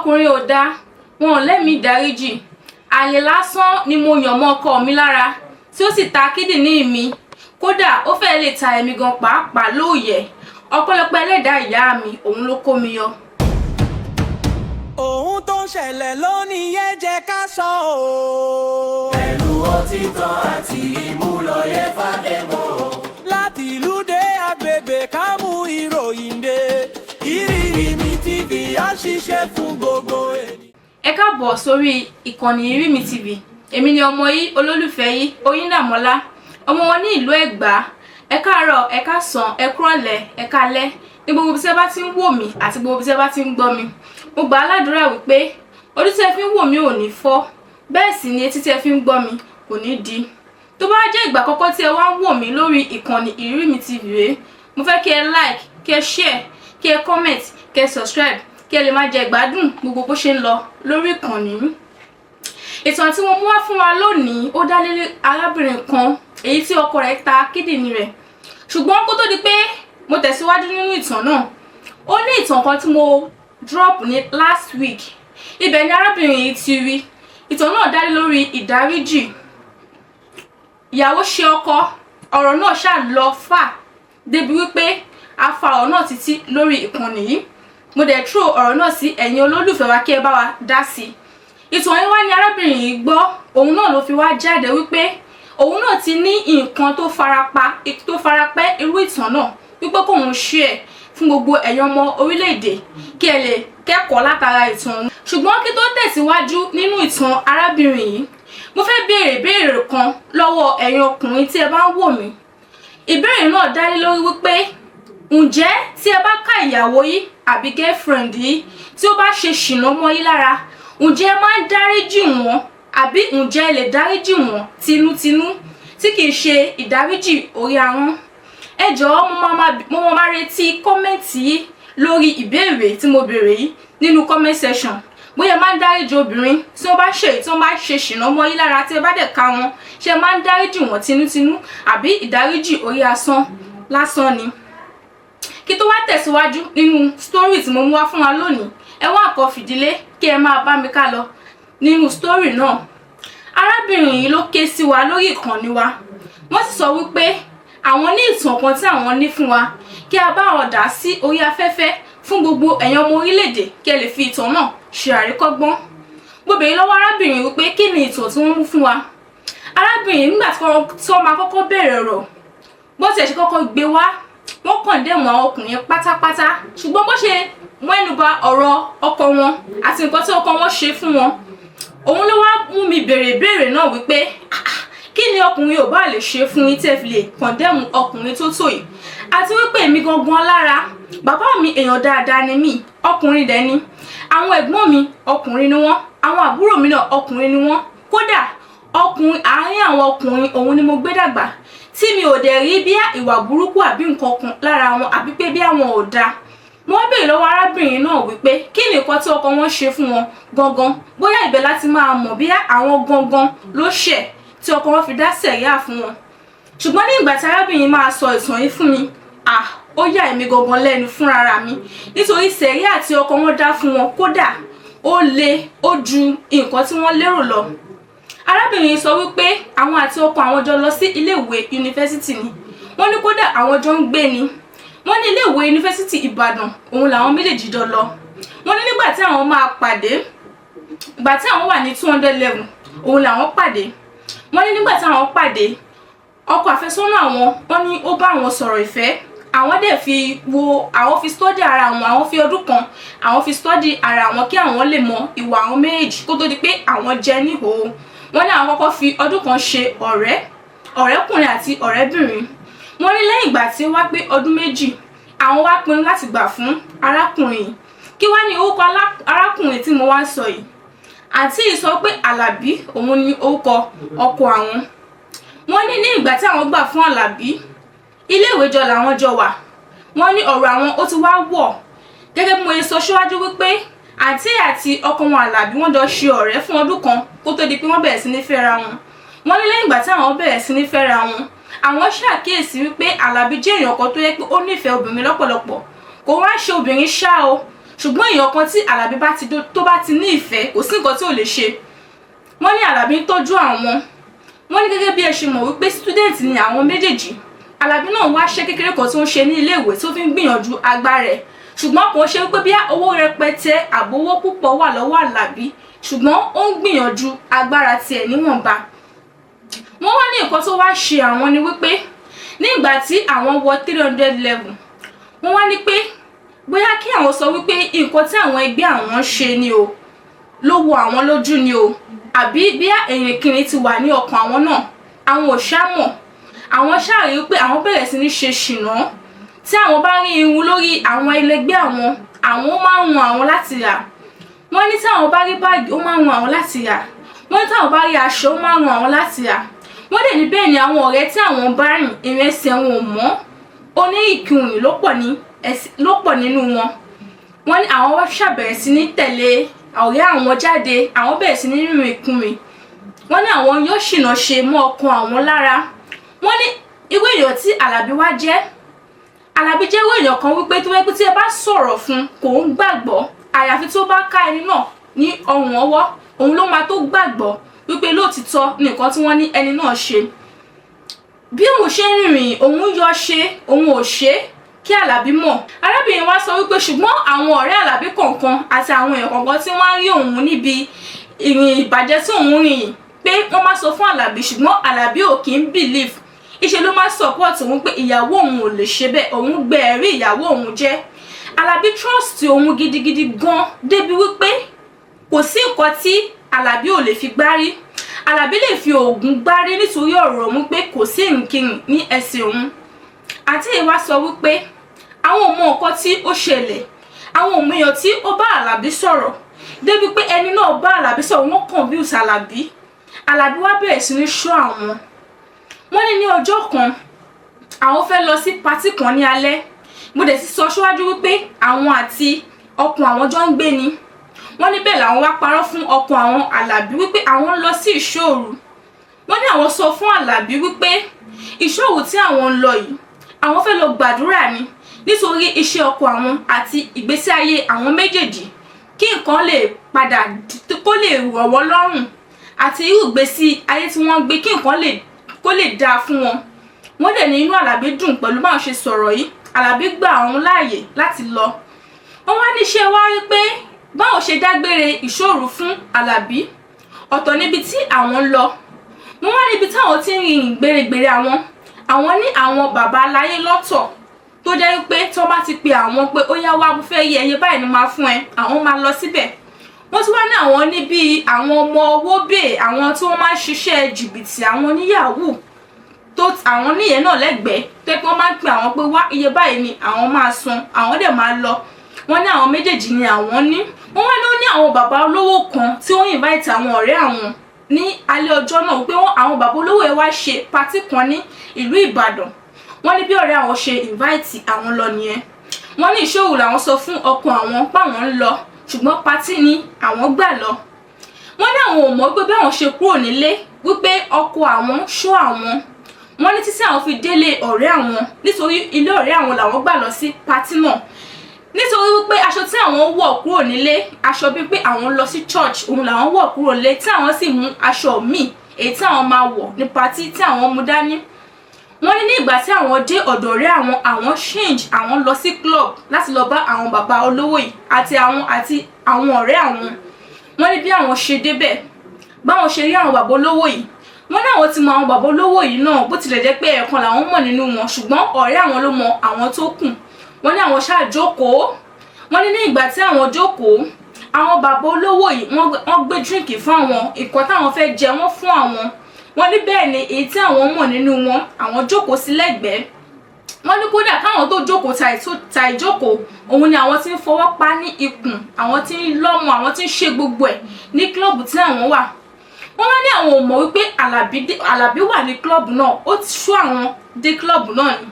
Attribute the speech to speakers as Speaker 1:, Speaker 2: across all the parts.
Speaker 1: Ọkùnrin ò dáa, wọn ò lẹ́mìí ìdáríjì. Àlè lásán ni mo yàn mọ́ ọkọ mi lára, tí ó sì ta kíndìnrín mi. Kódà ó fẹ́ẹ́ lè ta ẹ̀mí gan pàápàá lóòyẹ̀. Ọpẹ́lọpẹ́ ẹlẹ́dàá ìyá mi, òun ló kó mi yọ.
Speaker 2: Ohun tó ń ṣẹlẹ̀ lónìí yẹn, jẹ́ ká sọ ọ́.
Speaker 3: Pẹ̀lú òtítọ́ àti ìmúlòye fàdémọ̀.
Speaker 2: Láti ìlú dé agbègbè, ká mú ìròyìn dé. Ìrírí Mi TV á ṣiṣẹ́ fún gbogbo ènìyàn.
Speaker 1: Ẹ káàbọ̀ sórí ìkànnì Ìrírí TV. Èmi ni ọmọ yìí, olólùfẹ́ yìí, Oyíndàmọ́lá, ọmọ wọn ní ìlú Ẹ̀gbá. Ẹ káàárọ̀, ẹ káàsán, ẹ kúrọ̀lẹ́, ẹ káalẹ́ ní gbogbo ibi tí ẹ bá ti ń wò mí àti gbogbo ibi tí ẹ bá ti ń gbọ́ mi. Mo gbà á ládùúrà wípé ojú tí ẹ fi ń wò mí ò ní fọ́, bẹ́ẹ̀ sì ni etí tí ẹ fi ń gbọ́ mi kò ní di. Tó bá jẹ́ ìgbà àkọ́kọ́ tí ẹ wá ń wò mí lórí ìkànnì Ìrírí Mi TV rèé, mo fẹ́ kí ẹ like, kí ẹ share, kí ẹ comment, kí ẹ subscribe, kí ẹ lè máa jẹ ìgbádùn gbogbo bó ṣe ń lọ lórí ìkànnì yìí. Ìtàn tí mo mú wá fún wa lónìí, ó dá lé arábìnrin kan èyí tí ọkọ rẹ̀ ta kíndìnrín rẹ̀. Ṣùgbọ́n kó tó di pé mo tẹ̀síwájú nínú ìtàn náà, ó ní ìtàn kan tí mo drop ní last week. Ibẹ̀ ni arábìnrin yìí ti rí. Ìtàn náà dá lé lórí ìdáríjì. Ìyàwó ṣe ọkọ, ọ̀rọ̀ náà ṣáà lọ fà débi wípé a fa ọ̀rọ̀ náà títí lórí ìkànnì yìí. Mo dẹ̀ throw ọ̀rọ̀ náà sí ẹ̀yin olólùfẹ́ wa kí ẹ bá wa dá sí i. Ìtàn yìí wá ní arábìnrin yìí gbọ́, òun náà ló fi wá jáde wípé òun náà ti ní nǹkan tó farapa, tó farapẹ́ irú ìtàn náà, wípé kóun share fún gbogbo ẹ̀yin ọmọ orílẹ̀-èdè kí ẹ lè kẹ́kọ̀ọ́ látara ìtàn òun. Ṣùgbọ́n kí tó tẹ̀síwájú nínú ìtàn arábìnrin yìí, mo fẹ́ béèrè ìbéèrè kan lọ́wọ́ ẹ̀yin ọkùnrin tí ẹ bá ń wò mí. Ìbéèrè náà dá lé lórí wípé, ǹjẹ́ tí ẹ bá ká ìyàwó yìí àbí girlfriend yìí tí ó bá ṣe ṣìnà mọ́ yín lára, ǹjẹ́ ẹ máa ń dáríjì wọ́n, àbí ǹjẹ́ ẹ lè dáríjì wọ́n tinútinú tí kìí ṣe ìdáríjì orí ahọ́n? Ẹ jọ̀ọ́, mo máa retí comment yìí lórí ìbéèrè tí mo béèrè yìí nínú comment section, bóyá ẹ máa ń dáríjì obìnrin tí wọ́n bá ṣe, tí wọ́n bá ṣe ṣìnà mọ́ yín lára, tí ẹ bá dẹ̀ ká wọn, ṣé ẹ máa ń dáríjì wọ́n tinútinú àbí ìdáríjì orí asán lásán ni? Kí tó wá tẹ̀síwájú nínú story tí mo mú wá fún wa lónìí, ẹ wá nǹkan fìdílé kí ẹ máa bá mi ká lọ nínú story náà. Arábìnrin yìí ló ké sí wa lórí ìkànnì wa. Wọ́n sì sọ wípé àwọn ní ìtàn kan tí àwọn ní fún wa kí a bá wọn dà sí orí afẹ́fẹ́ fún gbogbo ẹ̀yin ọmọ orílẹ̀-èdè, kí ẹ lè fi ìtàn náà ṣe àríkọ́gbọ́n. Mo béèrè lọ́wọ́ arábìnrin wípé kí ni ìtàn tí wọ́n mú fún wa. Arábìnrin, nígbà tí wọ́n máa kọ́kọ́ bẹ̀rẹ̀ ọ̀rọ̀, bó tiẹ̀ ṣe kọ́kọ́ gbé wá, wọ́n condemn àwọn ọkùnrin pátápátá. Ṣùgbọ́n bó ṣe mẹ́nuba ọ̀rọ̀ ọkọ wọn àti nǹkan tí ọkọ wọn ṣe fún wọn, òun ló wá mú mi béèrè ìbéèrè náà wípé, kí ni ọkùnrin ò bá lè ṣe fún yín tí ẹ fi lè condemn ọkùnrin tó tó yìí? Àti wípé èmi gangan lára, bàbá mi, èèyàn dáadáa ni mí, ọkùnrin dẹ̀ ni. Àwọn ẹ̀gbọ́n mi, ọkùnrin ni wọ́n. Àwọn àbúrò mi náà, ọkùnrin ni wọ́n. Kódà ọkùnrin, àárín àwọn ọkùnrin òun ni mo gbé dàgbà, tí mi ò dẹ̀ rí bí ìwà burúkú àbí nǹkan kan lára wọn, àbí pé bí àwọn ò dáa. Mo wá béèrè lọ́wọ́ arábìnrin náà wípé kí ni nǹkan tí ọkọ wọn ṣe fún wọn gangan. Bóyá ibẹ̀ láti máa mọ̀ bí àwọn gangan ló ṣẹ̀ tí ọkọ wọn fi dá sẹ̀ríà fún wọn. Ṣùgbọ́n ní ìgbà tí arábìnrin máa sọ ìtàn yìí fún mi, ah, ó yà èmi gangan lẹ́nu fúnra mi, nítorí sẹ̀ríà tí ọkọ wọn dá fún wọn, kódà ó le, ó ju nǹkan tí wọ́n lérò lọ. Arábìnrin sọ wípé àwọn àti ọkọ àwọn jọ lọ sí iléèwé yunifásítì ni. Wọ́n ní kódà àwọn jọ ń gbé ni. Wọ́n ní iléèwé yunifásítì Ìbàdàn òun làwọn méjèèjì jọ lọ. Wọ́n ní nígbà tí àwọn máa pàdé, ìgbà tí àwọn wà ní 200 level òun làwọn pàdé. Wọ́n ní nígbà tí àwọn pàdé, ọkọ àfẹ́sọ́nà àwọn, wọ́n ní ó bá àwọn sọ̀rọ̀ ìfẹ́. Àwọn dẹ̀ fi wo, àwọn fi study ara àwọn, àwọn fi ọdún kan, àwọn fi study ara àwọn kí àwọn lè mọ ìwà àwọn méjèèjì kó tó di pé àwọn jẹ níhòó. Wọ́n ní àwọn kọ́kọ́ fi ọdún kan ṣe ọ̀rẹ́, ọ̀rẹ́kùnrin àti ọ̀rẹ́bìnrin. Wọ́n ní lẹ́yìn ìgbà tí ó wá pé ọdún 2, àwọn wá pinnu láti gbà fún arákùnrin yìí. Kí wá ní orúkọ arákùnrin tí mo wá ń sọ yìí? Àǹtí yìí sọ pé Àlàbí òun ni orúkọ ọkọ àwọn. Wọ́n ní ní ìgbà tí àwọn gbà fún Àlàbí, iléèwé jọ làwọn jọ wà. Wọ́n ní ọ̀rọ̀ àwọn ó ti wá wọ̀ gẹ́gẹ́ bí mo ṣe sọ síwájú wípé àǹtí àti ọkọ wọn Àlàbí, wọ́n jọ ṣe ọ̀rẹ́ fún ọdún kan kó tó di pé wọ́n bẹ̀rẹ̀ sí ní fẹ́ra wọn. Wọ́n ní lẹ́yìn ìgbà tí àwọn bẹ̀rẹ̀ sí ní fẹ́ra wọn, àwọn ṣàkíyèsí wípé Àlàbí jẹ́ èèyàn kan tó yẹ pé ó nífẹ̀ẹ́ obìnrin lọ́pọ̀lọpọ̀. Kò wá ṣe obìnrin ṣá o. Ṣùgbọ́n èèyàn kan tí Àlàbí bá ti tó bá ti ní ìfẹ́, kò sí nǹkan tí ò lè ṣe. Wọ́n ní Àlàbí ń tọ́jú àwọn. Wọ́n ní gẹ́gẹ́ bí ẹ ṣe mọ̀ wípé student ni àwọn méjèèjì, Àlàbí náà wá ṣe kékeré kan tó ń ṣe ní iléèwé tó fi ń gbìyànjú agbára ẹ̀, ṣùgbọ́n kò ṣe wípé bí owó rẹpẹtẹ àbówó púpọ̀ wà lọ́wọ́ Àlàbí, ṣùgbọ́n ó ń gbìyànjú agbára tiẹ̀ níwọ̀nba. Wọ́n wá ní nǹkan tó wá ṣe àwọn ni wípé nígbà tí àwọn wọ 300 level, wọ́n wá ní pé bóyá kí àwọn sọ wípé nǹkan tí àwọn ẹgbẹ́ àwọn ń ṣe ni o ló wo àwọn lójú ni o, àbí bí ìrìnkìrìn ti wà ní ọkàn àwọn náà, àwọn ò ṣá mọ̀. Àwọn ṣáà rí wípé àwọn bẹ̀rẹ̀ sí ní ṣe ṣìnà. Tí àwọn bá rí irun lórí àwọn ẹlẹgbẹ́ àwọn, àwọn máa ń wun àwọn láti rà. Wọ́n ní tí àwọn bá rí báàgì, ó máa ń wun àwọn láti rà. Wọ́n ní tí àwọn bá rí aṣọ, ó máa ń wun àwọn láti rà. Wọ́n dẹ̀ ní bẹ́ẹ̀ ni àwọn ọ̀rẹ́ tí àwọn bá rìn, ìrìn ẹsẹ̀ wọn ò mọ́, onírìnkùnrin ló pọ̀ nínú wọn. Wọ́n ní àwọn wá ṣàbẹ̀rẹ̀ sí ní tẹ̀lé ọ̀rẹ́ àwọn jáde, àwọn bẹ̀rẹ̀ sí ní rìnrìn ìkùnrin. Wọ́n ní àwọn yóò ṣìnà ṣe mọ́ ọkàn àwọn lára. Wọ́n ní irú èèyàn tí Àlàbí wá jẹ́, Àlàbí jẹ́ irú èèyàn kan wípé tó wẹ́ pé tí ẹ bá sọ̀rọ̀ fún, kò ń gbàgbọ́, àyàfi tó bá ká ẹni náà ní ọrùn ọwọ́, òun ló máa tó gbàgbọ́ wípé lóòtítọ́ ní nǹkan tí wọ́n ní ẹni náà ṣe. Bí òun ṣe ń rìnrìn, òun yọ ṣe, òun ò ṣe kí Àlàbí mọ̀. Arábìnrin wa sọ wípé ṣùgbọ́n àwọn ọ̀rẹ́ Àlàbí kọ̀ọ̀kan àti àwọn èèyàn kọ̀ọ̀kan tí wọ́n á rí òun níbi ìrìn ìbàjẹ́ tí òun rìn yìí, pé wọ́n máa sọ fún Àlàbí, ṣùgbọ́n Àlàbí ò kí ń believe. Ìṣe ló máa support òun pé ìyàwó òun ò lè ṣe bẹ́ẹ̀, òun gbẹ ẹ̀rí ìyàwó òun jẹ́. Àlàbí trust òun gidigidi gan, débi wípé kò sí nǹkan tí Àlàbí ò lè fi gbárí. Àlàbí lè fi oògùn gbárí nítorí ọ̀rọ̀ òun pé kò sí ìrìnkìrìn ní ẹsẹ̀ òun. Àǹtí yìí wá sọ wípé àwọn ò mọ nǹkan tí ó ṣẹlẹ̀, àwọn ò mọ èèyàn tí ó bá Àlàbí sọ̀rọ̀, débi pé ẹni náà bá Àlàbí sọ̀rọ̀, wọ́n confuse Àlàbí. Àlàbí wá bẹ̀rẹ̀ sí ní ṣọ́ àwọn. Wọ́n ní ní ọjọ́ kan, àwọn fẹ́ lọ sí party kan ní alẹ́. Mo dẹ̀ ti sọ síwájú wípé àwọn àti ọkùn àwọn jọ ń gbé ni. Wọ́n ní bẹ́ẹ̀ làwọn wá parọ́ fún ọkọ àwọn Àlàbí wípé àwọn ń lọ sí ìṣòru. Wọ́n ní àwọn sọ fún Àlàbí wípé ìṣòro tí àwọn ń lọ yìí, àwọn fẹ́ lọ gbàdúrà ni nítorí iṣẹ́ ọkọ àwọn àti ìgbésí ayé àwọn méjèèjì, kí nǹkan lè padà kó lè rọ̀ wọ́n lọ́rùn, àti irú ìgbésí ayé tí wọ́n gbé, kí nǹkan lè kó lè dáa fún wọn. Wọ́n dẹ̀ ní inú Àlàbí dùn pẹ̀lú báwọn ṣe sọ̀rọ̀ yìí. Àlàbí gba àwọn láàyè láti lọ. Wọ́n wá níṣẹ́ wá rí pé báwọn ṣe dágbére ìṣòro fún Àlàbí, ọ̀tọ̀ níbi tí àwọn ń lọ. Wọ́n wá níbi táwọn ti ń rìn gbèrègbèrè, àwọn ní àwọn bàbá aláyé lọ́tọ̀ tó jẹ́ wípé tí wọ́n bá ti pe àwọn pé ó yá, wá, mo fẹ́ yẹ ẹyẹ báyìí ni máa fún ẹ, àwọn máa lọ síbẹ̀. Wọ́n tún wá ní àwọn ní bíi àwọn ọmọ owó bèè, àwọn tí wọ́n máa ń ṣiṣẹ́ jìbìtì, àwọn oníyàwó tó àwọn níyẹn náà lẹ́gbẹ̀ẹ́, tó pé wọ́n máa ń pè àwọn pé wá, iye báyìí ni àwọn máa san, àwọn dẹ̀ máa lọ. Wọ́n ní àwọn méjèèjì ni àwọn ní. Wọ́n wá ní ó ní àwọn bàbá olówó kan tí wọ́n invite àwọn ọ̀rẹ́ àwọn ní alẹ́ ọjọ́ náà, wípé wọ́n àwọn bàbá olówó yẹn wá ṣe party kan ní ìlú Ìbàdàn. Wọ́n ní bí ọ̀rẹ́ àwọn ṣe invite àwọn lọ nìyẹn. Wọ́n ní ìṣòro làwọn sọ fún ọkọ àwọn páwọn ń lọ, ṣùgbọ́n party ni àwọn gbà lọ. Wọ́n ní àwọn ò mọ̀ pé bí àwọn ṣe kúrò nílé wípé ọkọ àwọn ṣọ́ àwọn. Wọ́n ní títí àwọn fi délé ọ̀rẹ́ àwọn, nítorí ilé ọ̀rẹ́ àwọn làwọn gbà lọ sí party náà, nítorí wípé aṣọ tí àwọn wọ̀ kúrò nílé, aṣọ bíi pé àwọn lọ sí church, òun làwọn wọ̀ kúrò nílé, tí àwọn sì mú aṣọ míì èyí tí àwọn máa wọ̀ ní party tí àwọn mú dání. Wọ́n ní ní ìgbà tí àwọn dé ọ̀dọ̀ ọ̀rẹ́ àwọn, àwọn change, àwọn lọ sí club láti lọ bá àwọn bàbá olówó yìí àti àwọn ọ̀rẹ́ àwọn. Wọ́n ní bí àwọn ṣe débẹ̀, báwọn ṣe rí àwọn bàbá olówó yìí, wọ́n ní àwọn ti mọ àwọn bàbá olówó yìí náà, bó tilẹ̀ jẹ́ pé ẹ̀ẹ̀kan làwọn mọ̀ nínú wọn, ṣùgbọ́n ọ̀rẹ́ àwọn ló mọ àwọn tó kù. Wọ́n ní àwọn ṣáà jókòó. Wọ́n ní ní ìgbà tí àwọn jókòó, àwọn bàbá olówó yìí wọ́n gbé drink fún àwọn, nǹkan táwọn fẹ́ jẹ wọ́n fún àwọn. Wọ́n ní bẹ́ẹ̀ ni èyí tí àwọn mọ̀ nínú wọn, àwọn jókòó sí lẹ́gbẹ̀ẹ́. Wọ́n ní kódà káwọn tó jókòó ta ìjókòó, òun ni àwọn tí ń fọwọ́ pa ní ikùn, àwọn tí ń lọ́mọ, àwọn tí ń ṣe gbogbo ẹ̀ ní club tí àwọn wà. Wọ́n wá ní àwọn ò mọ̀ wípé Àlàbí wà ní club náà, ó ti sú àwọn dé club náà ni.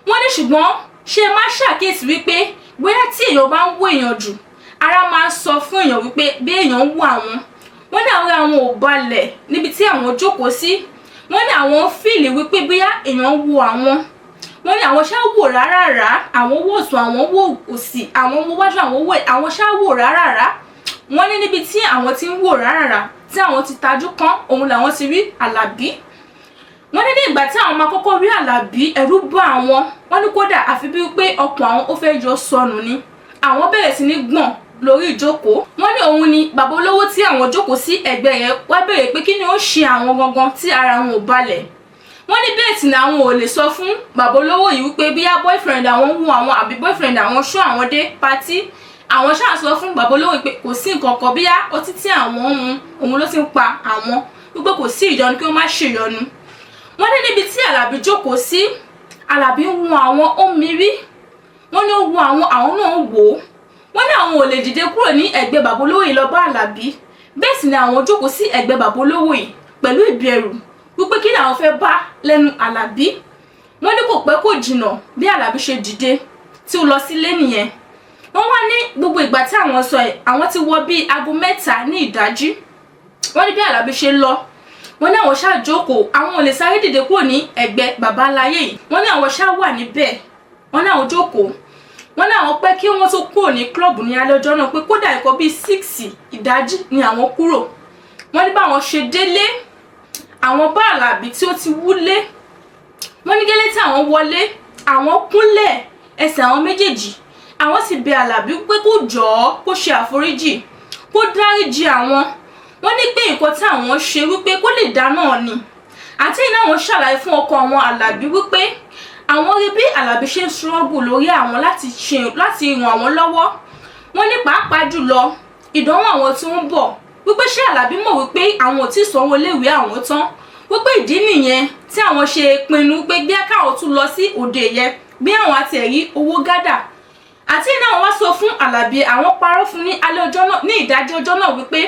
Speaker 1: Wọ́n ní ṣùgbọ́n ṣé ẹ má ṣàkíyèsí wípé bóyá tí èèyàn bá ń wò èèyàn jù, ara máa ń sọ fún èèyàn wípé bí èèyàn ń wò àwọn. Wọ́n ní àwọn ò balẹ̀ níbi tí àwọn jókòó sí. Wọ́n ní àwọn feel wípé bóyá èèyàn ń wo àwọn. Wọ́n ní àwọn ṣáà wò rárá, àwọn wò ọ̀tún, àwọn wò òsì, àwọn wò wájú, àwọn wò, àwọn ṣáà wò rárá. Wọ́n ní níbi tí àwọn ti ń wò rárá, tí àwọn ti tajú kán, òun làwọn ti rí Àlàbí. Wọ́n ní ní ìgbà tí àwọn máa kọ́kọ́ rí Àlàbí, ẹ̀rù bà àwọn. Wọ́n ní kódà àfi bíi pé ọkàn àwọn ó fẹ́ yọ sọnù ni. Àwọn bẹ̀rẹ̀ sí ní gbọ̀n lórí ìjókòó. Wọ́n ní òun ni bàbá olówó tí àwọn jókòó sí ẹ̀gbẹ́ yẹn wá béèrè pé kí ni ó ṣe àwọn gangan tí ara wọn ò balẹ̀. Wọ́n ní bẹ́ẹ̀ sì ni àwọn ò lè sọ fún bàbá olówó yìí wípé bíyá boyfriend àwọn ń wù àwọn àbí boyfriend àwọn ṣó àwọn dé party. Àwọn ṣáà sọ fún bàbá olówó yìí pé kò sí nǹkan kan, bíyá ọtí tí àwọn ń mu òun ló ti ń pa àwọn, wípé kò sí ìyọnu, kí wọ́n má ṣèyọnu. Wọ́n ní níbi tí Àlàbí jókòó sí, Àlàbí ń wo àwọn, ó mirí. Wọ́n ní ó wo àwọn, àwọn náà wò ó. Wọ́n ní àwọn ò lè dìde kúrò ní ẹ̀gbẹ́ bàbá olówó yìí lọ bá Àlàbí. Bẹ́ẹ̀ sì ni àwọn jókòó sí ẹ̀gbẹ́ bàbá olówó yìí pẹ̀lú ìbẹ̀rù wípé kí làwọn fẹ́ bá lẹ́nu Àlàbí. Wọ́n ní kò pẹ́ kò jìnnà, bí Àlàbí ṣe dìde tí ó lọ sílé nìyẹn. Wọ́n wá ní gbogbo ìgbà tí àwọn sọ ẹ̀, àwọn ti wọ bíi aago 3 ní ìdájí. Wọ́n ní bí Àlàbí ṣe lọ, wọ́n ní àwọn ṣáà jókòó, àwọn ò lè sáré dìde kúrò ní ẹ̀gbẹ́ bàbá aláyé yìí. Wọ́n ní àwọn ṣáà wà níbẹ̀, wọ́n ní àwọn jókòó. Wọ́n ní àwọn pẹ́ kí wọ́n tó kúrò ní club ní alẹ́ ọjọ́ náà, pé kódà nǹkan bíi 6 ìdájí ni àwọn kúrò. Wọ́n ní báwọn ṣe délé, àwọn bá Àlàbí tí ó ti wúlé. Wọ́n ní gẹ́lẹ́ tí àwọn wọlé, àwọn kúnlẹ̀ ẹsẹ̀ àwọn méjèèjì, àwọn sì bẹ̀ Àlàbí pé kó jọ̀ọ́, kó ṣe àforíjì, kó dáríjì àwọn. Wọ́n ní pé nǹkan tí àwọn ṣe, wípé kó lè dá náà ni. Àti iná àwọn ṣàlàyé fún ọkọ àwọn Àlàbí wípé àwọn rí bí Àlàbí ṣe ń struggle lórí àwọn láti ṣe, láti ràn àwọn lọ́wọ́. Wọ́n ní pàápàá jùlọ ìdánwò àwọn tí ń bọ̀, wípé ṣé Àlàbí mọ̀ wípé àwọn ò tí ì sanwó iléèwé àwọn tán, wípé ìdí nìyẹn tí àwọn ṣe pinnu pé bí káwọn tún lọ sí òde yẹn, bí àwọn àti ẹ̀rí owó gádà. Àti iná àwọn wá sọ fún Àlàbí, àwọn parọ́ fún ní alẹ́ ọjọ́ náà, ní ìdájí ọjọ́ náà, wípé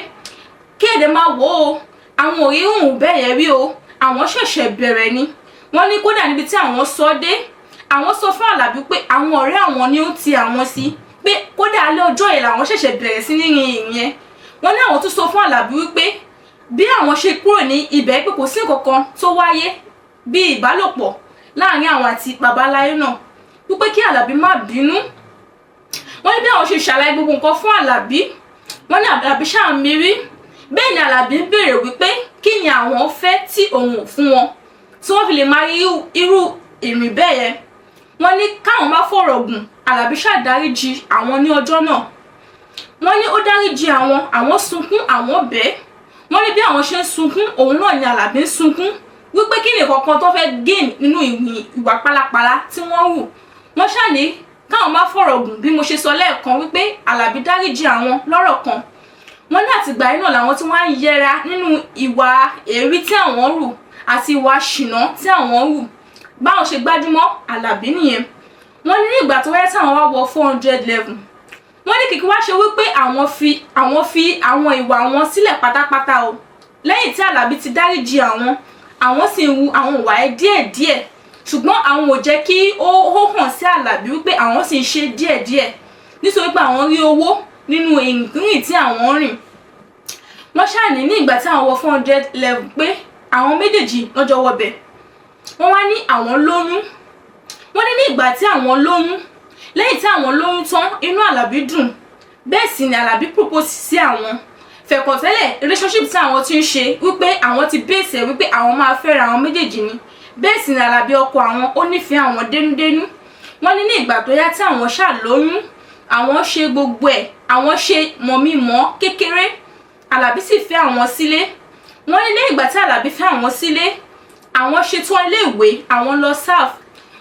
Speaker 1: kéde máa wò ó, àwọn ò rí òun bẹ́ẹ̀ yẹn rí o, àwọn ṣẹ̀ṣẹ̀ bẹ̀rẹ̀ ni. Wọ́n ní kódà níbi tí àwọn sọ dé, àwọn sọ fún Àlàbí pé àwọn ọ̀rẹ́ àwọn ni ó ti àwọn sí, pé kódà alẹ́ ọjọ́ yẹn làwọn ṣẹ̀ṣẹ̀ bẹ̀rẹ̀ sí ní rin ìrìn yẹn. Wọ́n ní àwọn tún sọ fún Àlàbí wípé bí àwọn ṣe kúrò ní ibẹ̀, pé kò sí nǹkan kan tó wáyé bí ìbálòpọ̀ láàrin àwọn àti babaláyé náà, wípé kí Àlàbí má bínú. Wọ́n ní bí àwọn ṣe ṣàlàyé gbogbo nǹkan fún Àlàbí, wọ́n ní Àlàbí ṣáà ń mirí. Bẹ́ẹ̀ ni Àlàbí ń béèrè wípé kí ni àwọn fẹ́ tí òun ò fún wọn tí wọ́n fi lè máa rí irú ìrìn bẹ́ẹ̀ yẹn. Wọ́n ní káwọn má fọ̀rọ̀ gùn, Àlàbí ṣàdáríjì àwọn ní ọjọ́ náà. Wọ́n ní ó dáríjì àwọn, àwọn sunkún, àwọn bẹ́ẹ̀. Wọ́n ní bí àwọn ṣe ń sunkún, òun náà ni Àlàbí ń sunkún, wípé kí ni kankan tó fẹ́ gain nínú ìwà pálapàla tí wọ́n hù. Wọ́n ṣàní káwọn má fọ̀rọ̀ gùn, bí mo ṣe sọ lẹ́ẹ̀kan, wípé Àlàbí dáríjì àwọn lọ́rọ̀ kan. Wọ́n ní àtìgbà yìí náà làwọn tí wọ́n á yẹra nínú ìwà èrí tí àwọn hù àti ìwà ṣìnà tí àwọn hù. Báwọn ṣe gbájúmọ́ Àlàbí nìyẹn. Wọ́n ní ìgbà tó wáyé táwọn wá wọ 400 level, wọ́n ní kìkì wá ṣe wípé àwọn fi àwọn ìwà wọn sílẹ̀ pátápátá o. Lẹ́yìn tí Àlàbí ti dáríjì àwọn, àwọn sì ń hu àwọn ìwà ẹ̀ díẹ̀díẹ̀, ṣùgbọ́n àwọn ò jẹ́ kí ó hàn sí Àlàbí wípé àwọn sì ń ṣe díẹ̀díẹ̀, nítorí pé àwọn rí owó nínú ìrìn tí àwọn ń rìn. Wọ́n ṣàní ní ìgbà tí àwọn wọ 400 level, pé àwọn méjèèjì lọ́jọ́ wọbẹ̀, wọ́n wá ní àwọn lóyún. Wọ́n ní ní ìgbà tí àwọn lóyún, lẹ́yìn tí àwọn lóyún tán, inú Àlàbí dùn, bẹ́ẹ̀ sì ni Àlàbí propose sí àwọn. Fẹ̀kọ̀tẹ́lẹ̀ relationship tí àwọn ti ń ṣe, wípé àwọn ti bèsè wípé àwọn máa fẹ́ra àwọn méjèèjì ni. Bẹ́ẹ̀ sì ni Àlàbí ọkọ àwọn, ó nífẹ̀ẹ́ àwọn dénúdénú. Wọ́n ní ní ìgbà tó yá tí àwọn ṣáà lóyún, àwọn ṣe gbogbo ẹ̀, àwọn ṣe mọ̀mí-mọ̀ kékeré, Àlàbí sì fẹ́ àwọn sílé. Wọ́n ní lẹ́yìn ìgbà tí Àlàbí fẹ́ àwọn sílé, àwọn ṣetán iléèwé, àwọn lọ serve.